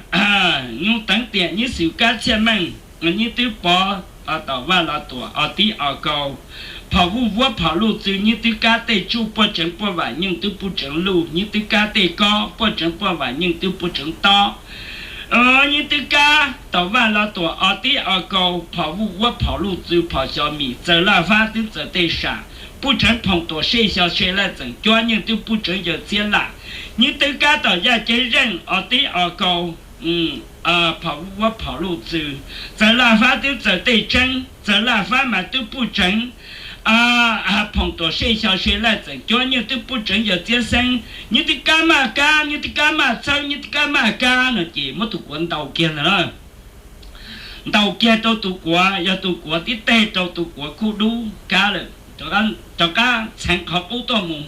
nyob teev tiam nyib xwm kab txhiaj meej, nyib twb pov tom vaj los tuam os tib os kaus, phom vuj vuab phom luj txwv nyib twb kab tej tsuj, puaj tseev puaj vam nyeej twb puj tseev luj, nyib twb kab tej kob, puaj tseev puaj vam nyeej twb puj tseev tob. Nyib twb kab tom vaj los tuam os tib os kaus, phom vuj vuab phom luj txwv phom xyov mim, txawv laj fab twb txawv tej sam, puj tseev phoom tuam sej xyo se laj txeem cuab nyeej twb puj tseev yawm txiab lam. Nyib twb kab tom yaj ceeb zeej os tib os kaus, phom vuj vuab phom luj txwv, txawv laj fab twb txawv tej tseeb, txawv laj fab mas twb puj tseev phoom tuam sej xyo se laj txeem cuab nyeej twb puj tseev yawm txiab xeeb. Nyib twb kab maj kab, nyib twb kab maj txhawb, nyib twb kab maj kab no ces muab tus kuav ntaus kiag ntag na. Ntaus kiag rau tus kuav, yog tus kuav tib teg rau tus kuav khub dub kab lawm, rov qab txheev qhov qub tuaj mus,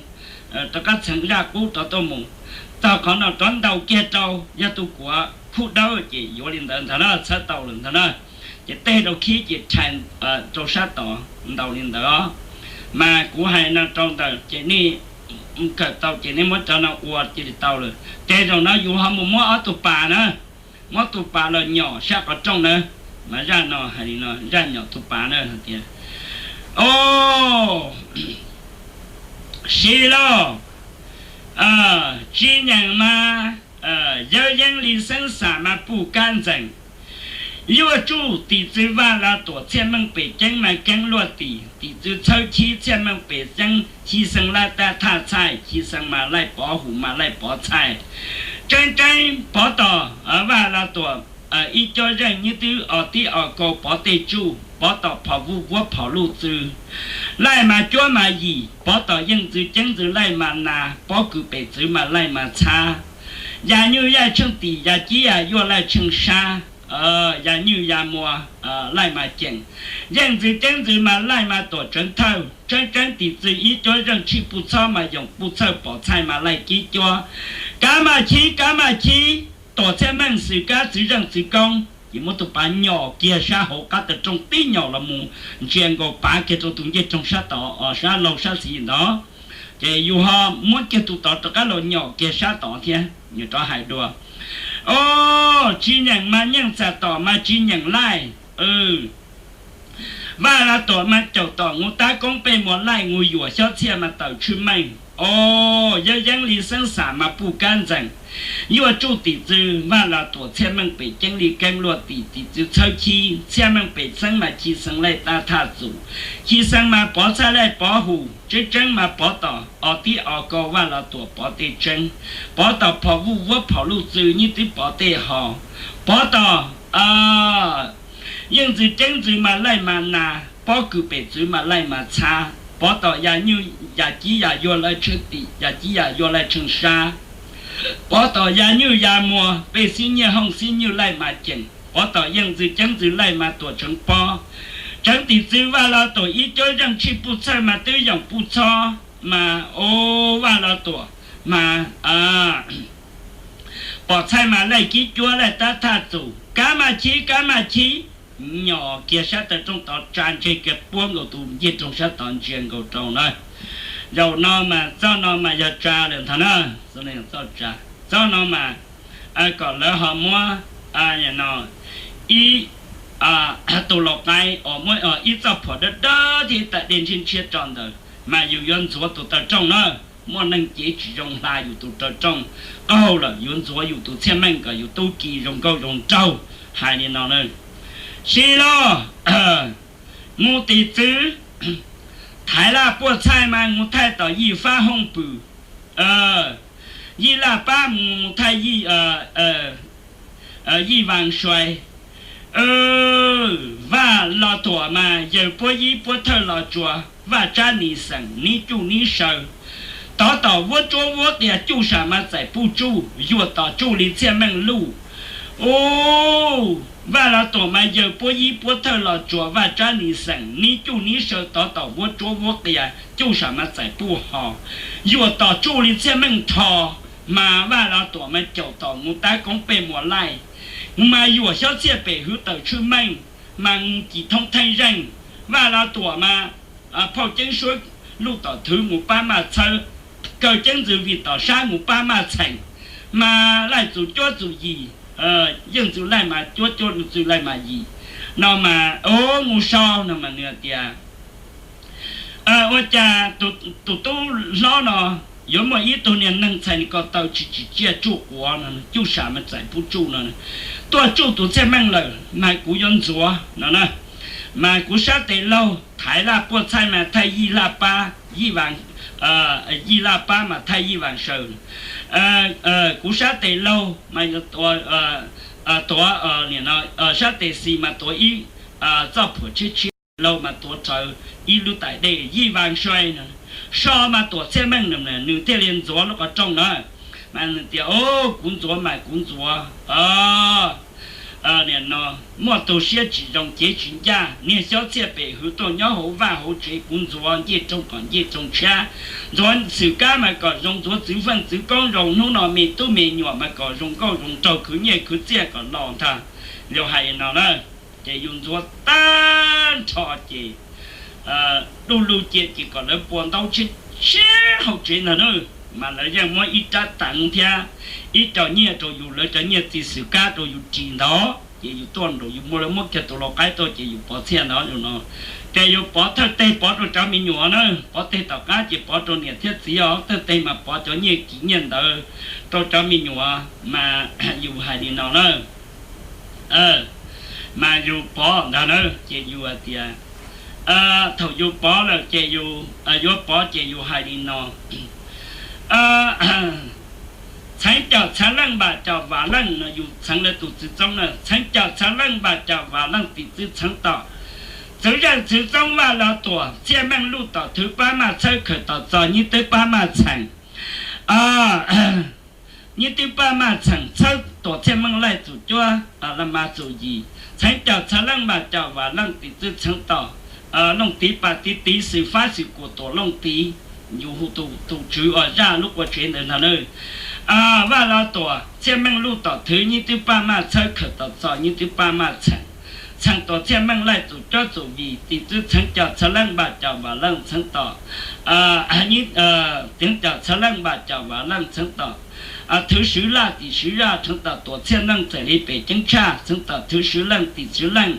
rov qab txheev zaj qub rov tuaj mus. Txog qhov no rov ntaus kiag rau, yog tus kuav khub dawb ces yuav li ntawd ntag na, txhawb tau lawm ntag na. Ces teg rau khib ces rhais rau sab tod ntaus li ntawd os. Mas kuv hais no rau ntawm ces nej kawm tau ces nej muab cov no ua cia li tau lawm. Ces zaum no yus ho mus muab ob tug pas na, muab tus pas los nyom sab qhov rooj na. Mas zaj no hais li no, zaj nyom tus pas na hais tias, o, siv lauj, tsis nyeem mas yawg yeeb li xeeb xam mas puj kab ntxeem. Yuaj tsuj tim txwv vaj los tuam txhiaj meej pem ceeb mas keeb luaj tim, tim txwv txhawb khib txhiaj meej pem ceeb, xyi xeev laj taj thaj txhaij, xyi xeev mas laij pov hum mas laij pov txhaij. Tseeb tseeb pov tom vaj los tuam ib cuab zeej nyib twb os tib os kaus pov tej tsuj, pov tom phom vuj vuab phom luj txwv. Laij mas cuab mas yim, pov tom yeej ntxwv ceeb ntxwv laij mas nas, pob kws pem txwv mas laij mas txhab. Yam nyuj yaj tsheej tim, yam cib yam yuaj laij tsheej sab, yam nyuj yam muas laij mas ceem. Yeej ntxwv ceeb ntxwv mas laij mas tuam tseev thawj. Tseeb tseeb tim txwv ib cuab zeej tshij puj txhob mas yoom puj txhawj pom txhaij mas laij cib cuab. Kab maj khib, kab maj khib, tuam txhiaj meej xwm kab txwv zeej txwv koob. Ces muab tus pas nyom kiag sab hauv qab taw rooj tib nyom los mus ntsia nkaus pav kiag rau tus ncej rooj sab tod os, sab laug sab xis ntawd. Ces yus ho muab kiag tus tod rov qab los nyom kiag sab tod thiab, nws rov hais dua, o, tsis nyeem mas nyeej txam tom mas tsis nyeem laij. Vaj Los Tuam mas caum tom Nus Tab Koob pej muas laij, Nus Yuam Xyob Txhiaj mas tawm tshwj meej. O, yawg Yeeb Lis Xeeb Xam mas puj kab ntxeem, yuav tsuj tim txwv Vaj Los Tuam Txhiaj Meej pem ceeb li keeb luaj tim, tim txwv txhawb Chib Txhiaj Meej pem xeeb mas Chib Xeeb Laij tab thaj txus. Chib Xeeb mas Pov Txhaij Laij Pov Hum, tseeb tseeb mas Pov tom o tib o ko Vaj Los Tuam Pov tej tseeb, Pov tom phom vuj vuab phom luj txwv Nyib Twb Pov tej ho, Pov tom yeej ntxwv ceeb ntxwv mas Laij mas Nas, Pov Kws pem txwv mas Laij mas Txhab, Pov tom ya nyuj ya cib ya yuag Laij Tsheej tim, ya cib ya yuag Laij Tsheej sab, Pov tom ya nyuj ya muag pej xib nyiaj hooj xib nyuj Laij mas Ceem, Pov tom yeej ntxwv ceeb ntxwv Laij mas Tuam Tseev Pob. Tseev tim txwv Vaj Los Tuam ib cuab zeej tshij puj txhawj mas Twb Yoom Puj Txhob mas o Vaj Los Tuam mas Pov Txhaij mas Laij Kib Cuab Laij tab thaj txus, kab mas Chib, kab mas Chib. Nyom kiag sab taw rooj tod tsa ntseg kiag puab nkaus tus ncej rooj sab tod ntsia nkaus rau na. Zaum no mas txoj no mas yog tsa lawm ntag na. Txoj no mas kom lawv ho muab ib tus laus qaib uas muab ib txoj phuam dawb dawb thiab ib tas dej ntshiab ntshiab tso ntawd mas yus yuav ntxuav tus taw rooj na. Muaj neeg cev tsis zoo hla yus tus taw rooj qaug lawm, yuav ntxuav yus tus txhiaj meej kom yus tub ki zoo nkauj zoo nraug. Hais li no na. Sis los mus tim txwv Thaiv Laj Puaj Txhaij mas mus thaij tom Yij Fab Hooj Pwm, Yij Laj Pab mus thaij Yij Vaas Suais, Vaj Los Tuam mas Yawg Puab Yib Puab Thawj Los Tsuas, Vaj Tsab Nis Xeem, Nib Cuj Nib Saw, tov tom vuab tsuab vuab qias cuj sam mas txais puj tsuj, yuam tom tsuj li txhiaj meej luj. U, Vaj Los Tuam mas Yawg Puab Yib Puab Thawj Los Tsuas, Vaj Tsab Nis Xeem, Nib Cuj Nib Saw tov tom vuab tsuab vuab qias cuj sam mas txais puj ho, yuam tom tsuj li txhiaj meej tho. Mas Vaj Los Tuam mas caum tom Nus Tab Koob pej muas laij, mas yuam Xyob Txhiaj pem hwv tawm tshwj meej, mas Nus Cim Thoob Theej Zeej. Vaj Los Tuam mas phauj Ceeb Suab luj tom thwv mus pab maj txhawb, Kaw Ceeb Ntxwv Vim tom sab mus pab maj txheem, mas Laij Txus Cuab Txus Yim, Yeej Ntxwv Laij mas Cuab Cuab Txwv Laij mas Yim no mas, o, mus sau no mas nws tias, ua cas tus tub hlob no yuav muaj ib tug niag neeg txhais ko taw tsis tsim tsiaj tsuj quav no, cuj sam mas txais puj tsuj no, tuaj tsuj tus txhiaj meej lawm mas kuv yuav ntxuav no na. Mas kuv sab tes laug Thaiv Laj Puaj Txhaij mas thaij Yij Laj Pab, Yij Vaas, Yij Laj Pab mas thaij Yij Vaas Saw. Kuv sab tes laug mas tuav, sab tes xis mas tuav ib txoj phuam tshiab tshiab, laug mas tuav rawv ib lub tais dej Yij Vaas Saw no. So mas Tuam Txhiaj Meej nws thiaj li ntxuav lub qhov rooj na. Mas nws tias, o, kuv ntxuav mas kuv ntxuav, o, no muaj tus siab tsis zoo cev tsis ncaj, niag Xyob Txhiaj pem hwv tuaj nyob hauv vaj hauv tsev, kuv ntxuav ncej rooj kom ncej rooj tshiab, ntxuav xwm kab mas kom zoo, ntxuav txwv feej txwv koob zoo, hnub no me tub me nyuam mas kom zoo nkauj zoo nraug, khwv nyiaj khwv txiaj kom los ntag. Yus hais li no na, ces yus ntxuav tag nrho ces du lug cia ces kom lawv pua ntaub tshiab tshiab hauv tsev ntag na. Mas lawv yeej muab ib rab teev thiab ib co nyiaj rau yus, lawv cov nyiaj txiv xwm kab rau yus ris ntawd, ces yus tuaj nraum yus muab, lawv muab kiag tus lau qaib tuaj ces yus pov txhiaj ntawd no. Ces yus pov thawj teg pov rau cov me nyuam na, pov teg tom qab ces pov rau niam thiab txiv os, thawj teg mas pov cov nyiaj kiv nyiaj ntawd rau cov me nyuam. Mas yus hais li no na, mas yus pov ntag na, ces yus hais tias, thaum yus pov lawm ces yus, yuav pov ces yus hais li no, txheev caum txheev leej npam caum vam leej no, yus txheev lawv tus txwv txoob na, txheev caum txheev leej npam caum vam leej tim txwv txheev tom txwv zeej txwv txoob Vaj Los Tuam, Txhiaj Meej Luj tom thwv pab maj txhawb, Khawm Tom Txos Nyib Twb pab maj txheem, Nyib Twb pab maj txheem txhawb Tuam Txhiaj Meej Laij Txus Cuab Laj Mas Txus Yim, txheev caum txheev leej npam caum vam leej tim txwv txheev tom Looj Tiv Pas Tiv Tiv Xwm Fab Xwm Kuam Tuam Looj Tiv, yus hu tus tswv uas zaj lub qua tsev ntawd ntag na. Vaj Los Tuam, Txhiaj Meej Luj tom thwv Nyib Twb pab maj txhawb, Khawm Tom Txos Nyib Twb pab maj txheem, txheem Tuam Txhiaj Meej Laij Txus Cuab Txus Yim, tim txwv txheev caum txheev leej npam caum vam leej txheev tom Txheev caum txhawv leej npam caum vam leej txheev tom thwv swv laj tim swv laj txheev tom tuam txhiaj leej txais li pem ceeb tshaj txheev tom thwv swv leej tim swv leej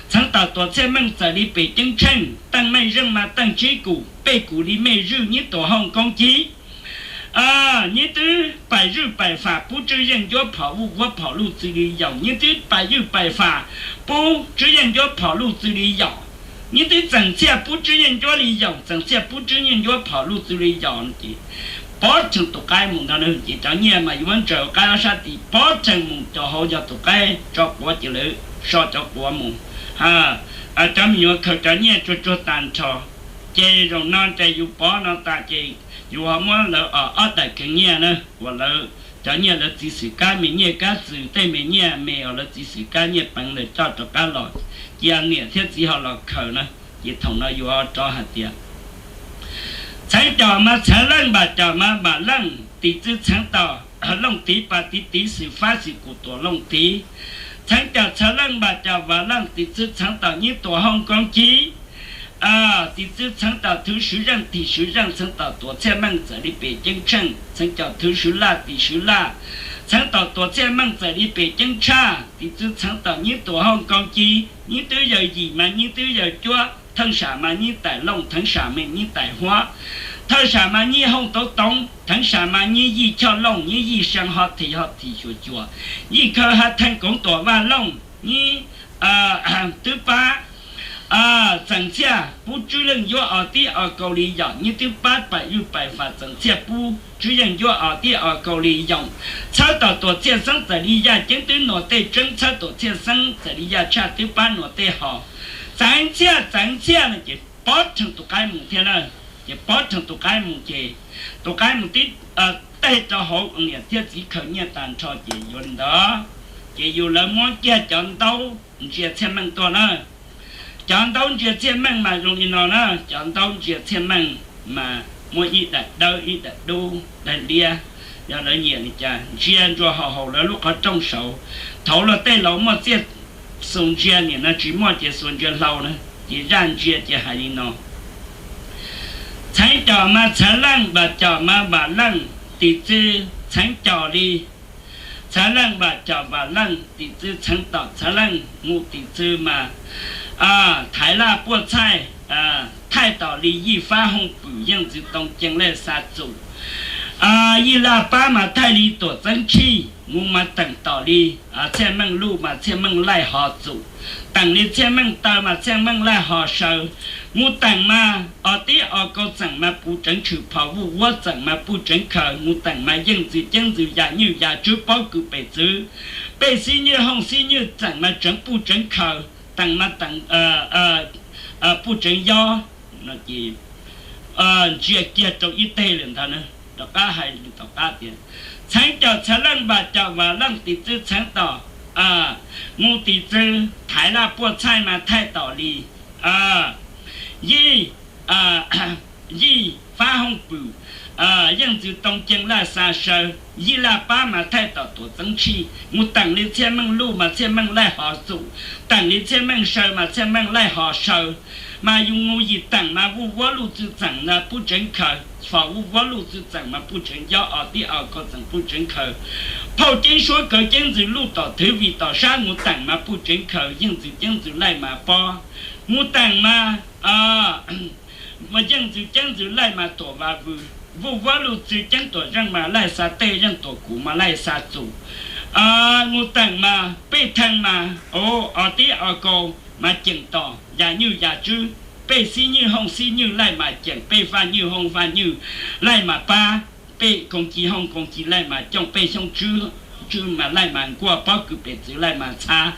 txheev tom tuam txhiaj meej txais li pem ceeb tsheej. Teej meej zeej mas teej tsib kum pej kum li mej zwj nyiab tuam hooj koob cib. Nyiab twb pais zwj pais fam pub tswb yeej ncuab phom vuj vuab phom luj txwv li yaum nyiab twb pais zwj pais fam pub tswb yeej ncuab phom luj txwv li yaum nyiab twb txeem txhiaj pub tswb yeej ncuab li yaum txeem txhiaj pub tswb yeej ncuab phom luj txwv li yaum ces pov rhees tus qaib mus ntag na. Ces cov nyiaj mas yuav ntsaws qaib ob sab tid pov rhees mus cov hauv yog tus qaib tso quav ces lawv so cov quav mus. Cov me nyuam khaws cov nyiaj tsuag tsuag tag nrho. Ces zaum no ces yus pov no tas ces yus ho muab lawv ob daim kheev nyiaj na uas lawv cov nyiaj lawv txiv xwm kab me nyiaj kab txwm tej me nyiaj me uas lawv txiv xwm kab nyiaj peev lawv coj rov qab los cia niam thiab txiv ho los khaws na. Ces thaum no yus ho rov hais tias txheev caum mas txhawv leej npam caum mas vam leej tim txwv txheev tom looj tiv pas tiv tiv xwm fab xwm kum tuam looj tiv. Txheev caum txhawv leej npam caum vam leej tim txwv txheev tom nyiab tuam hooj koob cib. Tim txwv txheev tom thwv swv zeej tim swv zeej txheev tom tuam txhiaj meej txais li pem ceeb tsheej txheev caum thwv swv laj tim swv laj txheev tom tuam txhiaj meej txais li pem ceeb tshaj tim txwv txheev tom nyiab tuam hooj koob cib. Nyiab twb yawg yim mas nyiab twb yawg cuab theej sam mas nyiab tais looj theej sam meej nyiab tais huab theej sam mas nyiab hooj tauv toov theej sam mas nyiab yij choj looj nyiab yij see ho thim ho thim xyuas cuas yij khaws ha theej koov tuam vaj looj nyiab twb pab txeem txhiaj pub tswb yeej ncuab os tib os kaus li yaum nyiab twb pab pais ywj pais fam txeem txhiaj pub tswb yeej ncuab os tib os kaus li yaum txhawb tom tuam txhiaj xeeb txais li yaj ceeb twb nuam tej tseeb txhawb tuam txhiaj xeeb txais li yaj tshaj twb pab nuam tej hos txeev txhiaj txeev txhiaj no ces pov rhees tus qaib mus thiab na. Ces pov rhees tus qaib mus ces tus qaib mus tib teg rau hauv niam thiab txiv khaws nyiaj tag nrho ces yuav li ntawd. Ces yus lawv muab kiag cov ntaub ntsia txhiaj meej tuaj na. Cov ntaub ntsia txhiaj meej mas zoo li no na, cov ntaub ntsia txhiaj meej mas muab ib daim dawb ib daim dub daim liab, yog lawv nyiam li cas ntsia ntsuas hauv hauv lawv lub qhov rooj saud. Thaum ub luag tej laus muaj txiaj xus ntsia, nim no tsis muaj ces xuas ntsia hlau na, ces zaj ntsia ces hais li no. Txheev caum mas txhawv leej, vam caum mas vam leej, tim txwv txheev caum li. Txhawv leej vam caum vam leej, tim txwv txheev tom txhawv leej, mus tim txwv mas thaiv laj puaj txhaij, thaij tom li yij fab hooj pwm yeej txwv too cee laj xa txum. Yij laj pab mas thaij li tuam txeeb tshij, mus mas teem tom li txhiaj meej luj mas txhiaj meej laij hos txum, teem li txhiaj meej taw mas txhiaj meej laij hos saw. Mus teem mas os tib os kaus txeem mas puv tseev tshwm phom vuj vuab txeem mas puj tseev khaws, mus teem mas yeej txwv ceeb txwv yam nyuj yam tswb pob kws pem txwv, pej xib nyuj hooj xib nyuj txeem mas tseev puj tseev khaws, teem mas teem puj tseev yob. Ntsia kiag rau ib teg lawm ntag na, rov qab hais li tom qab tias, txheev caum txhawv leej, vam caum vam leej, tim txwv txheev tom, mus tim txwv thaiv laj puaj txhaij mas thaij tom li yij, yij fab hooj pwm yeej txwv too cee laj xa saw. Yij laj pab mas thaij tom tuam txeeb tshij, mus teem li txhiaj meej luj mas txhiaj meej laij hos txum, teem li txhiaj meej saw mas txhiaj meej laij hos saw. Mas yus mus yim teem mas vuj vuab luj txwv txeem na puj tseev khaws, fom vuj vuab luj txwv txeem mas puj tseev yob, os tib os kaus txeem puj tseev khaws, phauj ceeb suab kawv ceeb txwv luj tom thwv vim tom sab, mus teem mas puj tseev khaws yeej txwv ceeb txwv laij mas pob, mus teem mas yeej txwv ceeb txwv laij mas tuam vas vwm, vuj vuab luj txwv ceeb tuam zeej mas laij xa tej, yeej tuam kuv mas laij xa txum. Mus teem mas pej thee mas os tib os kaus mas ceem tom yam nyuj yam tswb, pej xib nyuj hooj xib nyuj laij mas ceem, pej vaj nyuj hooj vaj nyuj laij mas pab, pej koos ci hooj koos ci laij mas cooj, pej xyoob tswb tswb mas laij mas nkuaj, pob kws pem txwv laij mas txhab.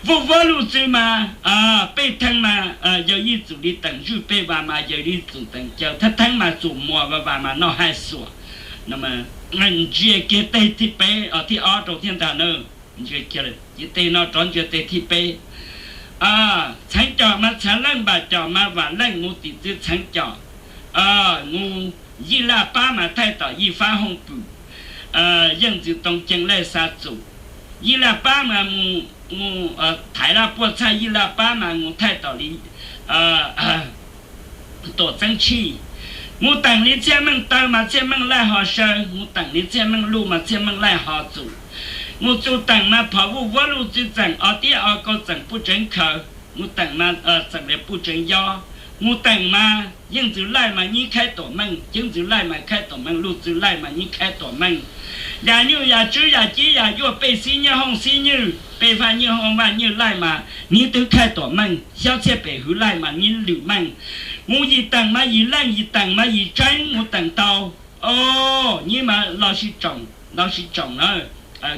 Vuj vuab luj txwv mas pej thee mas yawg yij txum li teem zwj, pej vas mas yawg yij txum teem caw, thab theeb mas txum muas, vas vas mas noj haij xuam. Ntsia kiag teg thib peb, thib ob rau thiab ntag na. Ntsia kiag ces teg no rov ntsia teg thib peb. Txheev caum mas txheev leej, vam caum mas vam leej, mus tim txwv txheev caum, mus yij laj pab mas thaij tom yij fab hooj pwm, yeej txwv too cee laj xa txum. Yij laj pab mas mus, mus thaiv laj puaj txhaij, yij laj pab mas mus thaij tom li tuam txeeb tshij, Mus teem li Txhiaj Meej taw mas Txhiaj Meej laij ho saw, mus teem li Txhiaj Meej luj mas Txhiaj Meej laij ho txum. Mus txum teem mas phom vuj vuab luj txwj txeem o tiab o kau txeem puj tseev khaws, mus teem mas txeem li puj tseev yob, mus teem mas yeej ntxwv laij mas nyib khaib tuam meej, ceeb ntxwv laij mas khaib tuam meej, luj txwj laij mas nyib khaib tuam meej. Yam nyuj yam tswb yam cib yam yuaj pej xib nyiaj hooj xib nywj, pej vaj nyiaj hooj vaj nywj laij mas nyib twb khaib tuam meej, xyob txhiaj pem hwv laij mas nyib lwm meej. Mus yim teem mas yim leej, yim teem mas yim tseeb, mus teem tau o nyib mas los sib tsoom, los sib tsoom na.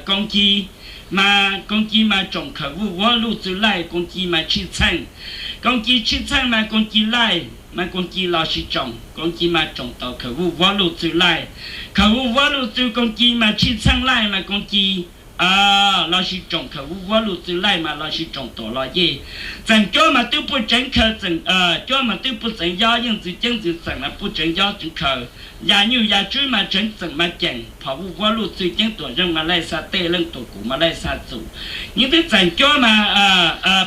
Koov ci mas, koov ci mas tsoom khaws vuj vuab luj txwj laij, koov ci mas tshij txheej. Koov ci tshij txheej mas koov ci laij mas koov ci los sib tsoom, koov ci mas tsoom tau khaws vuj vuab luj txwj laij. Khaws vuj vuab luj txwj koov ci mas tshij txheej laij mas koov ci los sib tsoom, khaws vuj vuab luj txwj laij mas los sib tsoom tuam los yej. Txeem cuab mas twb puj tseev khaws, txeem cuab mas twb puj tseev yob, yeej ntxwv ceeb ntxwv txeem mas puj tseev yob tseev khaws. Yam nyuj yam tswb mas tseev txeem mas ceem, phom vuj vuab luj txwj ceeb tuam zeej mas laij xa tej, leej tuam kuv mas laij xa txum. Nyib twb txeem cuab mas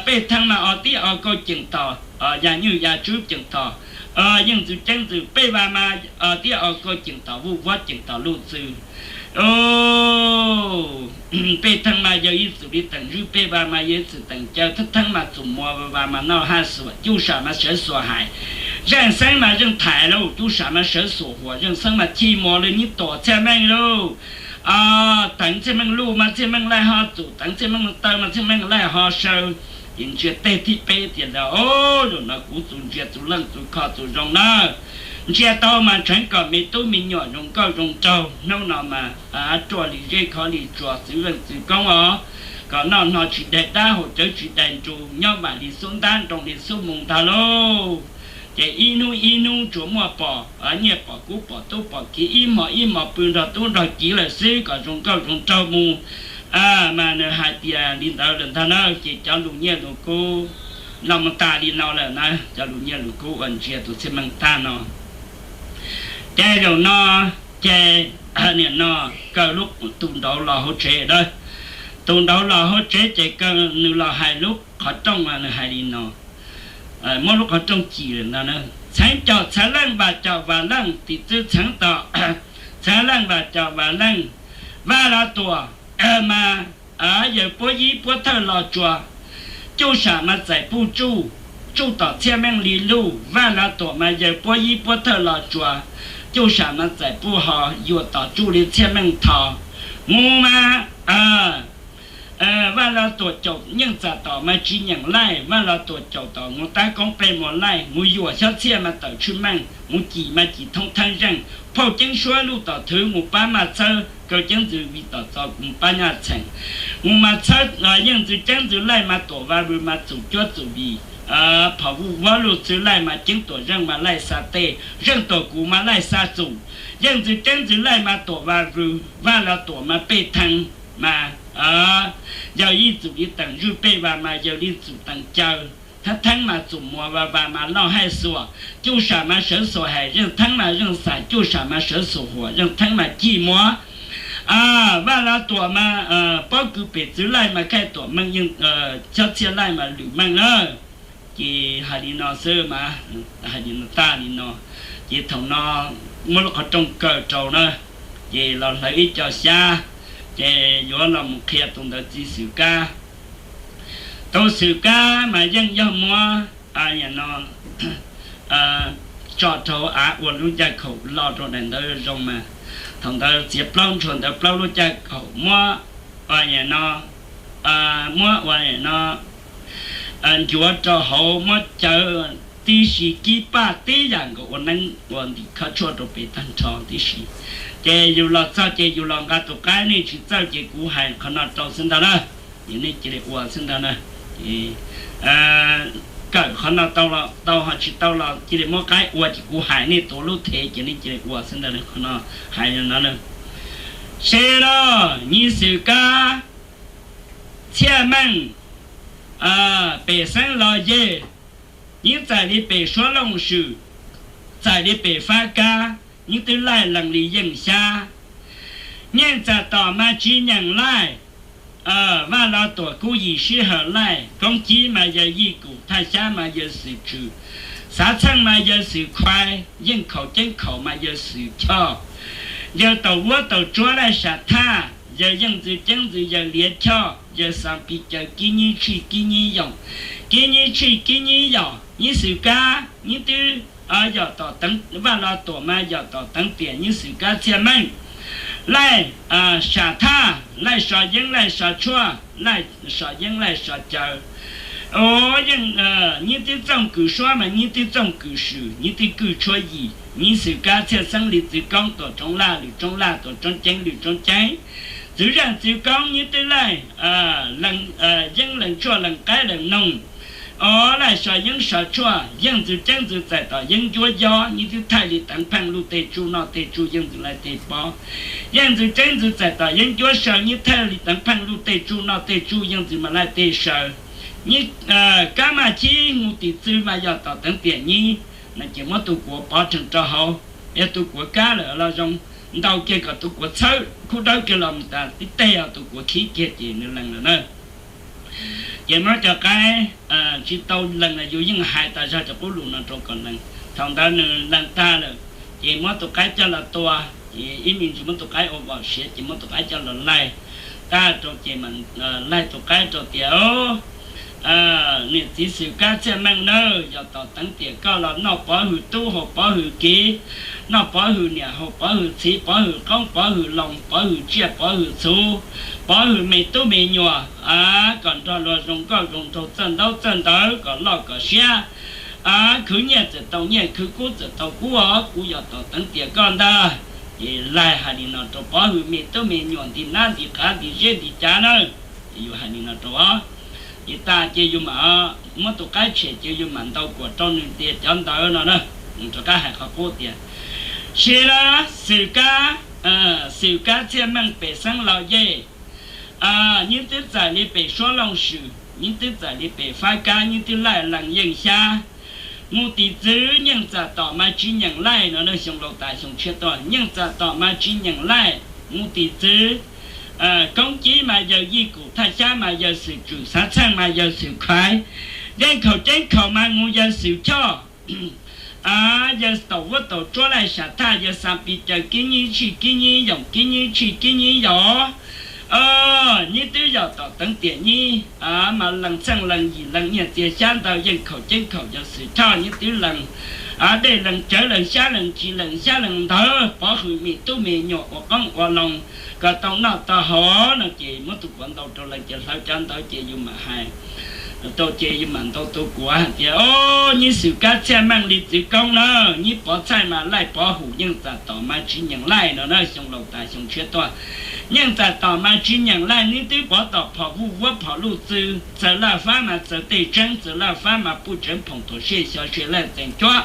pej theej mas o tiab o kau ceem tom, yam nyuj yam tswb ceem tom, yeej ntxwv ceeb ntxwv pej va mas o tiab o kau ceem tom vuj vuab ceem tom luj txwj. Pej theej mas yawg ib txwm li teem zwj, pej va mas yawg ib txwm teem caw, theeb theeb mas txum muas va mas noj haj xuam, cuj sam mas sawv xuas hais, zeej xeeb mas zeej thaiv lauj, cuj sam mas sawv xuas huam, zeej xeeb mas chij muas li nyib tuam Txhiaj Meej lauj. Teev Txhiaj Meej luj mas Txhiaj Meej laij ho txum, teev Txhiaj Meej taw mas Txhiaj Meej laij ho saw. Ces ntsia teg thib peb tias ntawd, o, zaum no kuv txus ntsia txus leej txus kho txus zoo na. Ntsia tau mas tseev kom me tub me nyuam zoo nkauj zoo nraug, hnub no mas ruaj li zeb khov li tsuas, txwv veej txwv koob os, kom noj hno tsis daig dab, haus cawv tsis daig nrus, nyob vam li xub ntab, nroo li xub mus ntag lauj. Ces ib hnub ib hnub tsuas muaj pom nyiaj pom kub pom tub pom kiv, ib hmo ib hmo pw nrog tub nrog kiv lawm xwb, kom zoo nkauj zoo nraug mus. Mas nws hais tias li ntawd lawm ntag na, ces cov lus nyiaj lus kub los mus tas li no lawm na, cov lus nyiaj lus kub uas ntsia tus Txhiaj Meej tag no. Ces zaum no, ces nim no kaw lub tus nraud los hauv tsev na. Tus nraud los hauv tsev ces kaw nws los hais lub qhov rooj, nws hais li no, muab lub qhov rooj cim lawm no, txheev caum txheev leej, vam caum vam leej, tim txwv txheev tom txheev leej, vam caum vam leej. Vaj Los Tuam mas yawg puab yib puab thawj los tsuas, cuj sam mas txais puj tsuj, tsuj tom Txhiaj Meej li luj. Vaj Los Tuam mas yawg puab yib puab thawj los tsuas, cuj sam mas txais puj ho, yuam tom tsuj li Txhiaj Meej tho. Mus mas Vaj Los Tuam caum nyeej txam tom mas tsis nyeem laij, Vaj Los Tuam caum tom mus tab koob pej muas laij, mus yuam xyob txhiaj mas tawm tshwj meej, mus cim mas cim thoob theeb zeej, phauj ceeb suab luj tom thwv, mus pab maj txhawb kaw ceeb ntxwv vim tom txo, mus pab nyaj txheem, mus mas txhawb yeej ntxwv ceeb ntxwv laij mas tuam va vwm mas txum cuab txum vim, phom vuj vuab luj txwv laij mas ceeb tuam zeej mas laij xa tej, zeej tuam kuv mas laij xa txum, yeej ntxwv ceeb ntxwv laij mas tuam va vwm, Vaj Los Tuam mas pej theej mas yawg ib txwm li teem zwj, pej va mas yawg li txwm teem caw, theeb theeb mas txum muas va va mas loj haij xuas, cuj sam mas sawv xuas hais, zeej theeb mas zeej xais, cuj sam mas sawv xuas huam, zeej theeb mas cim muas. Vaj Los Tuam mas pob kws pem txwv laij mas khaij tuam meej, yeej xyob txhiaj laij mas lwm meej na. Ces hais li no xwb mas, hais li no tag li no, ces thaum no muab lub qhov rooj kaw rau na, ces los hlawv ib co xyab, ces yuav los mus qhia tus ntawd txiv Xwm Kab. Tus Xwm Kab mas yeej yog muab no tso rau av ua lub caj khaum lo rau daim ntawv zoo mas, thaum ntawd txiav plaub ntshua ntawd plaub lub caj khaum muab ua no, muab ua no ncuav rau hauv, muab cawv tib si, kib paj tib yam nkaus ua neeb ua ntim khawb tshuaj rau pem tag nrho tib si. Ces yus los txog ces yus los nqa tus qaib, nej tsis txawj ces kuv hais qhov no rau xwb ntag na. Ces nej cia li ua xwb ntag na. Kawm qhov no tau los tau, ho tsis tau los cia li muab qaib ua, ces kuv hais nej tuav lub thev ces nej cia li ua xwb ntag. Qhov no hais no, seb los nyij Xwm Kab, Txhiaj Meej, pem xeeb los yej, nyij txais li pem suab looj swm, txais li pem fab kab, nyij twb laij lees li yeej xyab. Nyeej txam tom mas tsis nyeem laij, Vaj Los Tuam kub yim sij hawm laij, koob cib mas yawg yij kum, thaj xyab mas yawg Xwm Tswm, Xav txheej mas yawg Xwm Khuais, yeej khaum ceeb khaum mas yawg Xwm Choj, yawg Taum Vuab Taum Tsuab Laij Sam Thaj, yawg Yeej Ntxwv Ceeb Ntxwv, yawg Liav Choj, yawg Xas Pis Caws, Kib Nyib Tshij Kib Nyib Yoos, Kib Nyib Tshij Kib Nyib Yoos, Nyib Xwm Kab, Nyib Twb, Yawm Tom Teev, Vaj Los Tuam mas Yawm Tom Teev Tiam, Nyib Xwm Kab Txhiaj Meej, Laij Sam Thaj, Laij Sov Yeeb Laij Sov Tshuaj, Laij Sov Yeeb Laij Sov Caws, Nyib Twb Txooj Kws Suab mas Nyib Twb Txooj Kws Swm, Nyib Twb Kwj Tshuab Yim, Nyib Xwm Kab Txhiaj Xeeb Lis Txwv Koob, Tuam Tsoov Laj Lwm Tsoov Laj, Tuam Tsoov Ceev Lwm Tsoov Ceev, Txwv Zeej Txwv Koob, Nyib Twb Laij Yeeb Lees Tshuaj Lees Qaib Lees Noog, Laij Sov Yeeb Sov Tshuaj, Yeej Ntxwv Ceeb Ntxwv Txais Tom Yeeb Ncuab Yob, Nyib Twb Thaij Li Teev Pheej Luj Tej Tsuj Noj Tej Tsuj, Yeej Ntxwv Laij Tej Pob, Yeej Ntxwv Ceeb Ntxwv Txais Tom Yeeb Ncuab Saw, Nyib Thaij Li Teev Pheej Luj Tej Tsuj Noj Tej Tsuj, Yeej Ntxwv mas Laij Tej Saw, Nyib Kab Maj Chib Mus Tim Txwv mas Yawm Tom Teev Tiam Nyib. No ces muab tus kuav pov rhees rau hauv, yog tus kuav kab lawm los zoo, ntau kiag kom tus kuav txhawb khub dawb kiag los mus tas tib teg, tus kuav khib kiag ces nws lees lawm na. Ces muab cov qaib, tsis tau lees los yus yeej hais tas zog cov qub lus no rau kom lees. Thaum ntawd nws lees tag lawm, ces muab tus qaib coj los tua, ces ib me ntsis muab tus qaib ua vom siav ces muab tus qaib coj los laig tag rau ces laig tus qaib rau tias, Niam txiv Xwm Kab Txhiaj Meej nawb, Yawm Tom Teev Tiam koj los noj pov hwm tub haus pov hwm kiv, noj pov hwm niam haus pov hwm txiv, pov hwm qoob pov hwm loo, pov hwm tsiaj pov hwm txhu, pov hwm me tub me nyuam, kom nrog luag zoo nkauj zoo nraug, txawj ntaub txawj ntawv, kom loj kom siab, khwv nyiaj txawm tau nyiaj, khwv kub txawm tau kub os, kuv Yawm Tom Teev Tiam koj ntag. Ces laig hais li no rau pov hwm me tub me nyuam nti nab nti qav nti zeb nti cav na, ces yus hais li no rau os. Ces tas ces yus mam muab tus qaib tshem ces yus mam ntaus kuam rau nws tias cov ntawd no na. Nws rov qab hais qhov qub tias, Sis lawm Xwm Kab, Xwm Kab Txhiaj Meej pem Xeeb Laus Yej, Nyib Twb Txais Li pem Suab Looj Swm, Nyib Twb Txais Li pem Fab Kab, Nyib Twb Laij Lees Yeej Xyab, Mus Tim Txwv, Nyeej Txam Tom mas Tsis Nyeem Laij no na, xyoo laus tas xyoo tshiab tuaj, Nyeej Txam Tom mas Tsis Nyeem Laij, Mus Tim Txwv, Koob Cib mas yawg Yij Kum, Thaj Xyab mas yawg Xwm Tswm, Xav Txheej mas yawg Xwm Khuais, Yeej Khaum Ceeb Khaum mas mus yawg Xwm Choj, yawg Taum Vuab Taum Tsuab Laij Sam Thaj, yawg Xas Pis Caws, Kib Nyib Tshij Kib Nyib Yoos, Kib Nyib Tshij Kib Nyib Yoos, Nyib Twb Yawm Tom Teev Tiam Nyib, mas Lees Txheej Lees Yim Lees Nyiaj Txiag Xyab Ntawv, Yeej Khaum Ceeb Khaum yawg Xwm Choj, Nyib Twb Lees Dej Lees Cawv Lees Xyab Lees Ntsis Lees Xyab Lees Ntawv, pov hwm me tub me nyuam ua qoob ua loo kom tau noj tau haus no ces muab tus kuav ntaus rau lees ces hlawv cov ntawd ces yus mam hais rau ces yus mam ntaus tus kuav hais tias, Au, Nyib Xwm Kab Txhiaj Meej Li Txwv Koob na, Nyib Pov Txhaij mas Laij Pov Hum, Nyeej Txam Tom mas Tsis Nyeem Laij no na, xyoo laus tas xyoo tshiab tuaj, Nyeej Txam Tom mas Tsis Nyeem Laij, Nyib Twb pov tom phom vuj vuab phom luj txwv, txawv laj fab mas txawv tej tseeb, txawv laj fab mas puj tseev phoom tuam sej xyov se leej txeem cuab,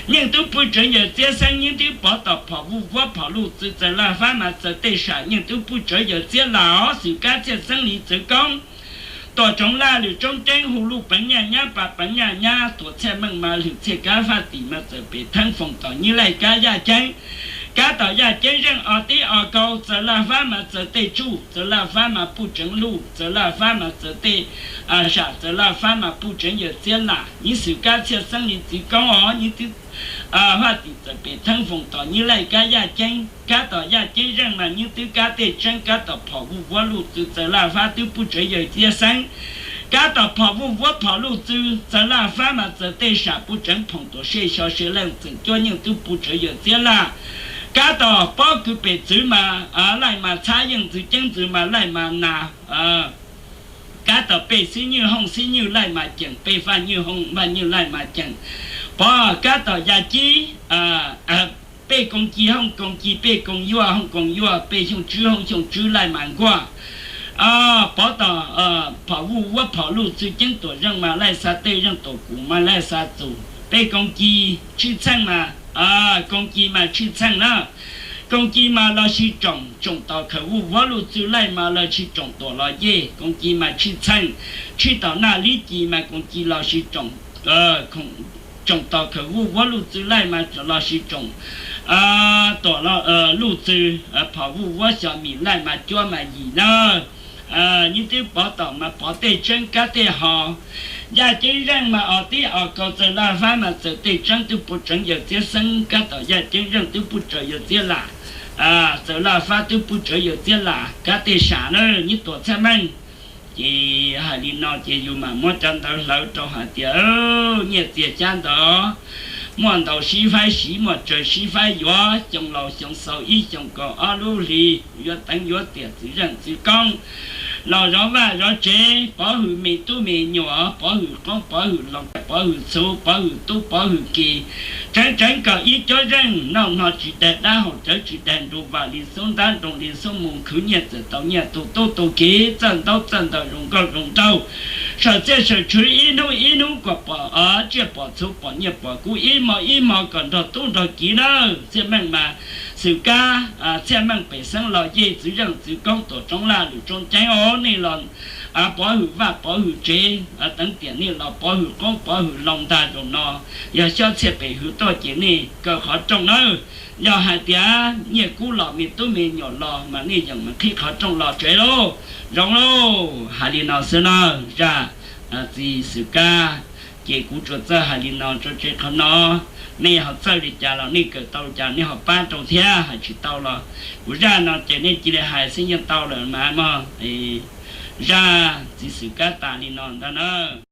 Nyeej Tub Puj Tseev Yawg Txiab Xeeb, Nyib Twb pov tom phom vuj vuab phom luj txwv, txawv laj fab mas txawv tej sam, Nyeej Tub Puj Tseev Yawg Txiab Lam, Xwm Kab Txhiaj Xeeb Li Txwv Koob, Tuam Tsoov Laj Lwm Tsoov Ceeb, Hu Luj Peev Nyaj Nyab, Pa Peev Nyaj Nyab, Tuam Txhiaj Meej mas Lwm Txhiaj Kab, Faj Tim mas txawm pem theeb, Foom tom Nyib Laij Kab Yaj Ceeb, Kab tom Yaj Ceeb Zeej, O Tib O Kau, txawv laj fab mas txawv tej tsuj, txawv laj fab mas puj tseev luj, txawv laj fab mas txawv tej sam, txawv laj fab mas puj tseev Yawg Txiab Lam, Nyib Xwm Kab Txhiaj Xeeb Li Txwv Koob os, Nyib Twb Faj Tim txawm pem theeb, Foom tom Nyib Laij Kab Yaj Ceeb, Kab tom Yaj Ceeb Zeej mas Nyib Twb Kab tej tseeb, Kab tom phom vuj vuab luj txwv, txawv laj fab Tub Puj Tseev Yawg Txiab Xeeb, Kab tom phom vuj vuab phom luj txwv, txawv laj fab mas txawv tej sam, puj tseev phoom tuam sej xyov se leej txeem cuab, Nyeej Tub Puj Tseev Yawg Txiab Laj, Kab tom pob kws pem txwv mas Laij mas Txhab, Yeej Ntxwv Ceeb Ntxwv mas Laij mas Nas, Kab tom pej xib nywj hooj xib nywj Laij mas Ceem, pej faj nywj hooj faj nywj Laij mas Ceem, pov kab tom ya cib, pej koos ci hooj koos ci, pej koos yuaj hooj koos yuaj, pej xyooj tswb hooj xyooj tswb Laij mas Nkuaj, pov tom phom vuj vuab phom luj txwv, Ceeb Tuam Zeej mas Laij Xav Tej, Zeej Tuam Kum mas Laij Xav Txus, pej koos ci tshwj txheej mas, koos ci mas tshwj txheej na, koos ci mas Los Sis Tsoom, Tsoom tom khaws vuj vuab luj txwv, Laij mas Los Sis Tsoom Tuam Los Yej, koos ci mas tshwj txheej, tshwj tom Naj Lib Ci mas koos ci Los Sis Tsoom, Tsoom tom khaws vuj vuab luj txwv, Laij mas Los Sis Tsoom Tuam Luj Txwv, phom vuj vuab xyov mis, Laij mas Cuab mas Yim na. Nyib Twb pov tom mas pov tej tseeb, kab tej hos, Yaj Ceeb Zeej mas os tib os kaus, Txawm Laj Fab mas txawm tej tseeb twb puv tseev Yawm Txiab Xeeb, kab tom Yaj Ceeb Zeej twb puv tseev Yawm Txiab Lam, Txawm Laj Fab twb puv tseev Yawm Txiab Lam, kab tej sam na Nyiaj Tuam Txhiaj Meej. Ces hais li no ces yus mam muab cov ntawv hlawv rau hais tias nyiaj txiag xyab ntawv muaj ntau sib faib siv, muaj tsawg sib faib yuav, xyoo laus xyoo xaus ib xyoos kaum ob lub hlis, yuav teev yuav tiam txwv zeej txwv koob, los zov vaj zov tsev, pov hwm me tub me nyuam, pov hwm qoob pov hwm loo, pov hwm txhuv pov hwm tub pov hwm ki, tseev tseev kom ib cuab zeej, noj hmo tsis daig dab, haus cawv tsis daig nrug, vam li xub ntab nroo li xub mus, khwv nyiaj txawm tau nyiaj, tu tub tu ki, txawj ntaub txawj ntawv, zoo nkauj zoo nraug, sawm txiaj sawm tshwv, ib hnub ib hnub kom pom tsiaj pom txhu, pom nyiaj pom kub, ib hmo ib hmo kom nrog tub nrog ki na. Txhiaj Meej mas xwm kab Txhiaj Meej pem xeeb los yej txwv zeej txwv koob, Tuam Roob Laj lwm Roob Ceeb os, nej los pov hwm vaj pov hwm tsev, teev tiam nej los pov hwm qoob pov hwm loo ntag. Zaum no yog xyob txhiaj pem hwv tuaj ces nej kaw qhov rooj nawb. Yog hais tias nyiaj kub los me tub me nyuam los mas nej yeem mas qhib qhov rooj los tsev lauj. Zoo lauj, hais li no xwb na. Zaj txiv xwm kab ces kuv tsuas txawj hais li no tso tseg qhov no. Nej ho txawj li cas los nej kawm tau li cas nej ho pab rau thiab, hais tsis tau los kuv zaj no ces nej cia li hais xwb yeej tau lawm mas mog. Zaj txiv xwm kab tas li no ntag na.